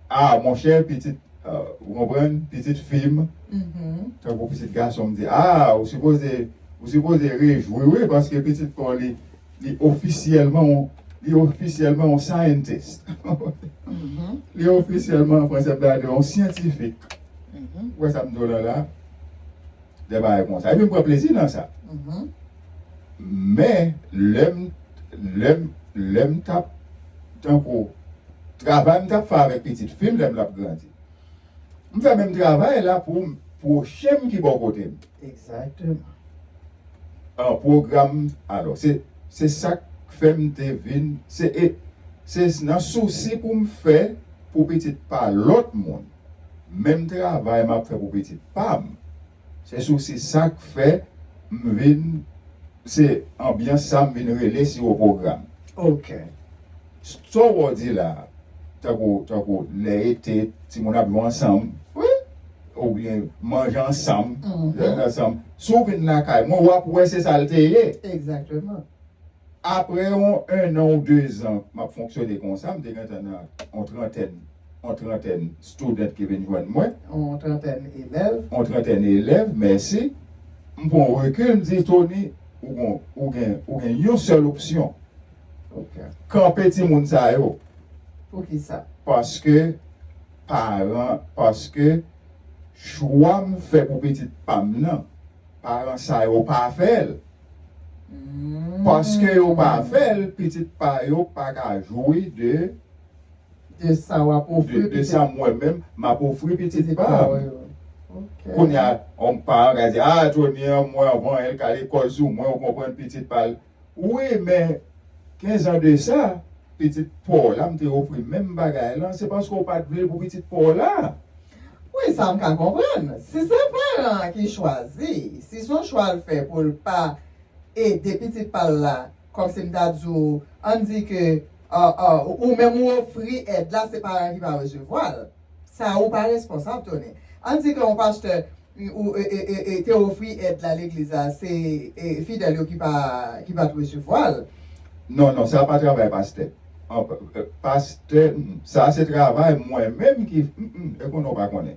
ah, monchè, pitit, ah, ou konprann, pitit fi m, tankou pitit gason m di, ah, ou sipoze, ou sipoze rejwi, wi, paske pitit pa w li, li ofisyèlman, li ofisyèlman yon scientist. Li ofisyèlman, an fransè, m ta di yon syantifik. Ou wè sa m di w la la? De bagay konsa. Epi m pran plezi nan sa. Men, lè m, lè m, lè m t ap, tankou, travay m t ap fè avèk pitit fi m lè m t ap grandi. M fè menm travay la pou m, pwochen m ki bò kote m. Egzakteman. An pwogram, alò, se, se sa k fè m te vin, se, e, se nan sousi pou m fè pou pitit pa lòt moun. Menm travay m ap fè pou pitit pa m. Se sousi sa k fè m vin, se anbyans sa m vin rele Siwo Pwogram. Ok. Sa w di la, tankou, tankou lè ete, timoun ap jwe ansanm, wi, oubyen manje ansanm, lè ansanm. Si w vin lakay mwen, w ap wè se sa l te ye. Egzakteman. Apre yon, ennan ou dezan m ap fonksyone konsa, m te gentan nan yon trantèn, yon trantèn student ki vin jwenn mwen. Yon trantèn elèv. Yon trantèn elèv, mèsi. M pran yon rekil, m di, Tony, ou gon, ou gen, ou gen yon sèl opsyon. Ok. Kanpe timoun sa yo. Poukisa? Paske paran, paske chwa m fè pou pitit pa m nan, paran sa yo pa fè l. Paske yo pa fè l, pitit pa yo pa ka jwi de, de sa w ap ofri, de, de sa mwen menm m ap ofri pitit pa m. Ok. Kounye a, yon paran ka di, ah, Tony an, mwen anvan, el ka lekòl sou mwen, ou konprann, pitit pa l. Wi, men kenz an de sa, pitit pa w la, m te ofri menm bagay lan, se paske w pa t vle l pou pitit pa w la. Wi, sa m ka konprann. Si se paran an ki chwazi, si se yon chwa l fè pou l pa ede pitit pa l la, kòmsi m ta di w, ann di ke, ah, ah, ou menm ou ofri èd la, se paran ki pa resevwa l. Sa ou pa responsab, Tony. Ann di ke yon pastè, ou, e, e, e, e, te ofri èd la legliz la, se, e, fidèl yo ki pa, ki pa t resevwa l. Non, non, sa pa travay pastè. An, e, pastè, mm, sa se travay mwen menm ki, mm, mm, e konnen w pa konnen.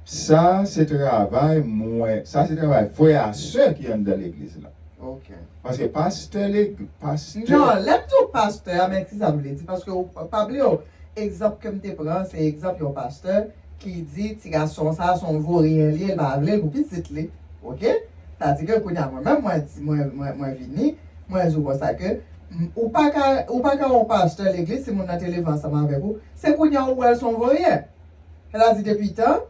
Sa se travay mwen, sa se travay frè a sè ki anndan legliz la. Ok. Paske pastè, leg-, pastè. Non, lè m di w pastè a, men ki sa m vle di? Paske w pa bliye, egzanp ke m te pran, se egzanp yon pastè ki di ti gason sa a se yon voryen li ye, l pa vle l pou pitit li. Ok? Sa di ke kounye a mwen menm, mwen di, mwen, mwen, mwen vini, mwen di w konsa ke, m, ou pa ka, ou pa ka yon pastè legliz, si moun nan te leve ansanm avèk ou, se kounye a ou wè l se yon voryen. Sa di depi tan,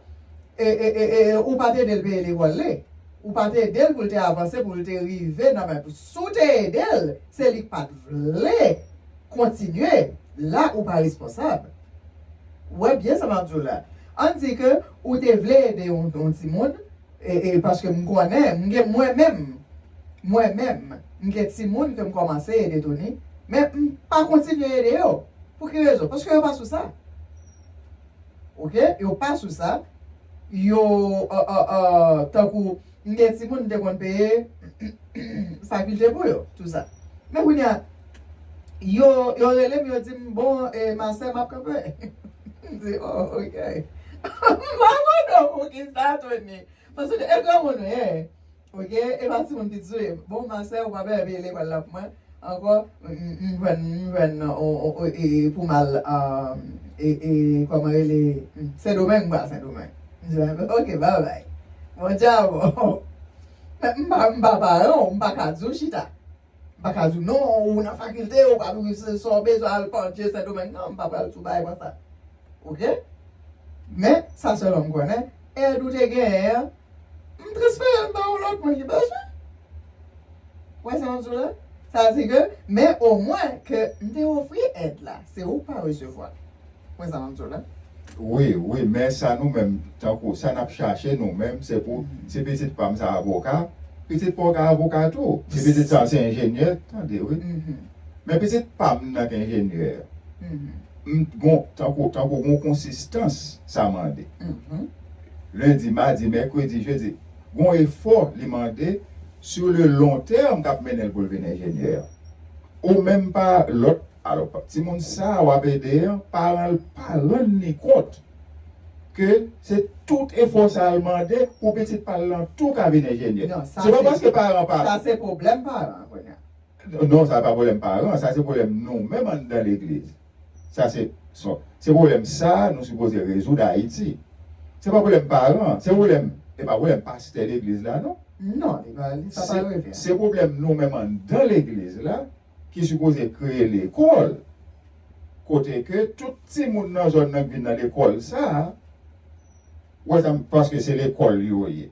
e, e, e, e, e, ou pa t ede l peye lekòl li. Ou pa t ede l pou l te avanse, pou l te rive nan men. Si w te ede l, se li k pa t vle kontinye. La, ou pa responsab. Ou wè byen sa m ap di w la. Ann di ke ou te vle ede yon, yon timoun, e, e, paske m konnen, m gen mwen menm, mwen menm, m gen timoun ke m kòmanse ede Tony, men m pa kontinye ede yo. Pou ki rezon? Paske yo pa sou sa. Oke? Yo pa sou sa. Yo, euh, euh, euh, tankou, m gen timoun m te konn peye fakilte pou yo, tou sa. Men kounye a, yo, yo rele m, yo di m, "Bon, e, Marcel, m ap kanpe." M di, "Oh, oke." M pa konnen pou ki sa, Tony. Paske e granmoun ou ye. Oke, e pa timoun piti sou ye. Bon, Marcel, ou pa bezwen peye lekòl la pou mwen ankò. M, m, m jwenn, m jwenn, o, o, o, e, e, pou m al, um, e, e, kòman rele, Sendomeng, m pral Sendomeng. M di, "Oke, babay. Bon djab." Men m pa, m pa paran w, m pa ka di w chita. M pa ka di w, "Non, ou nan fakilte, ou pa, sa w bezwen al pandje Sendomeng." Non, m pa pral sou bagay konsa. Oke? Men, sa sèlman m konnen, èd ou te genyen an, m transfere l ba yon lòt moun ki bezwen. Ou wè sa m ap di w la? Sa vle di ke, men omwen ke m te ofri èd la, se ou k pa resevwa. Ou wè sa m ap di w la? Wi, wi, men sa nou menm, tankou, sa n ap chache nou menm, se pou, si pitit pa m sa avoka, pitit pa w ka avoka tou. Si pitit sa se enjenyè, tande, wi. Men pitit pa m nan k enjenyè. M gon, tankou, tankou gon konsistans sa mande. Lendi, madi, mèkredi, jedi. Gon efò li mande sur le long terme k ap mennen l pou l vin enjenyè. Ou menm pa lòt, alò, timoun sa a w ap ede an, paran l pa rann li kont ke se tout efò sa a l mande pou pitit pa l lan tou ka vin enjenyè. Non, sa se pa paske paran pa. Sa se pwoblèm paran an kounye a. Non, sa pa pwoblèm paran, sa se pwoblèm nou menm anndan legliz. Sa se, se, se pwoblèm sa a nou sipoze rezoud Ayiti. Se pa pwoblèm paran, se pwoblèm, e pa pwoblèm pastè legliz la, non. Non, li pa, li, sa pa Se, revè. Se pwoblèm nou menm anndan legliz la ki sipoze kreye lekòl, kote ke tout timoun nan zòn nan k vin nan lekòl sa a, ou wè sa, paske se lekòl yo ye.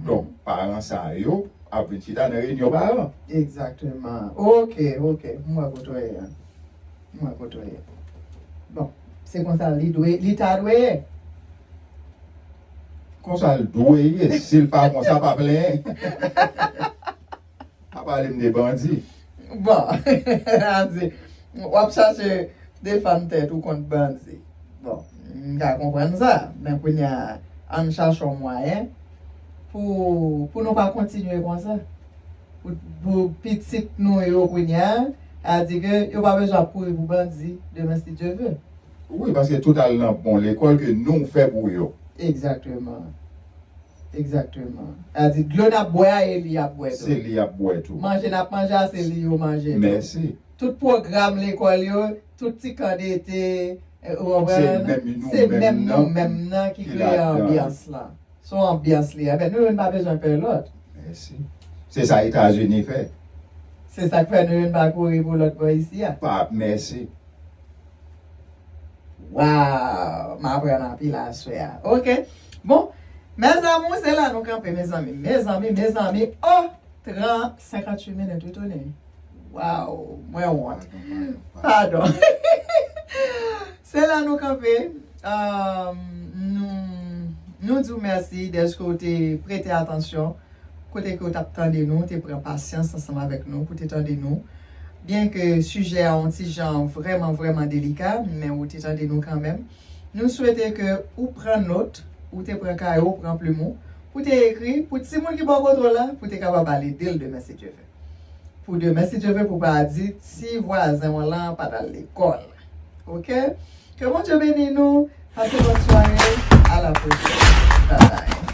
Donk, paran sa yo ap vin chita nan reyinyon paran. Egzakteman. Oke, oke. M wè kote w ye a. M wè kote w ye. Bon, se konsa li dwe, li ta dwe ye. Konsa l dwe ye. Si l pa konsa, pa plenyen. Pa pale m de bandi. Bon, a di, w ap chache defann tèt ou kont bandi. Bon, m ka konprann sa, men kounye a, ann chache yon mwayen pou, pou nou pa kontinye konsa. Pou, pou pitit nou yo kounye a, a di ke yo pa bezwen ap kouri pou bandi, demen si Dye ve. Wi, paske tout al nan bon lekòl ke nou fè pou yo. Egzakteman. Egzakteman. Sa di, dlo n ap bwè a, e li y ap bwè tou. Se li y ap bwè tou. Manje n ap manje a, se li yo manje tou. Mèsi. Tout pwogram lekòl yo, tout ti kan dete, eh, ou konprann? Se menm nou menm nan ki kreye anbyans lan. Se yon anbyans li ye. Ebyen, nou youn pa bezwen pè lòt. Mèsi. Se sa Etazini fè. Se sa k fè nou youn pa kouri pou lòt bò isi a. Pa, mèsi. Waw, m aprann anpil aswè a. Oke. Bon, mes amours, se la nou kanpe, mezanmi. Mezanmi, mezanmi. Oh, trant, senkantuit minit, wi, tounen. Waw, mwen wont. Padon. Se la nou kanpe. Um, nou, nou di w mèsi dèske w te prete atansyon kote ke w t ap tande nou, te pran pasyans ansanm avèk nou pou te tande nou. Byenke sijè a yon ti jan vrèman, vrèman delika, men ou te tande nou kanmenm. Nou swete ke ou pran nòt, ou te pran kaye w, ou pran plim ou, pou te ekri, pou timoun ki bò kote w la, pou te kapab al ede l demen, si Dye ve. Pou demen, si Dye ve, pou pa di, ti vwazen w lan pa t al lekòl. Oke? Ke Bondye beni nou. Pase bòn sware. A la pwochèn. Babay.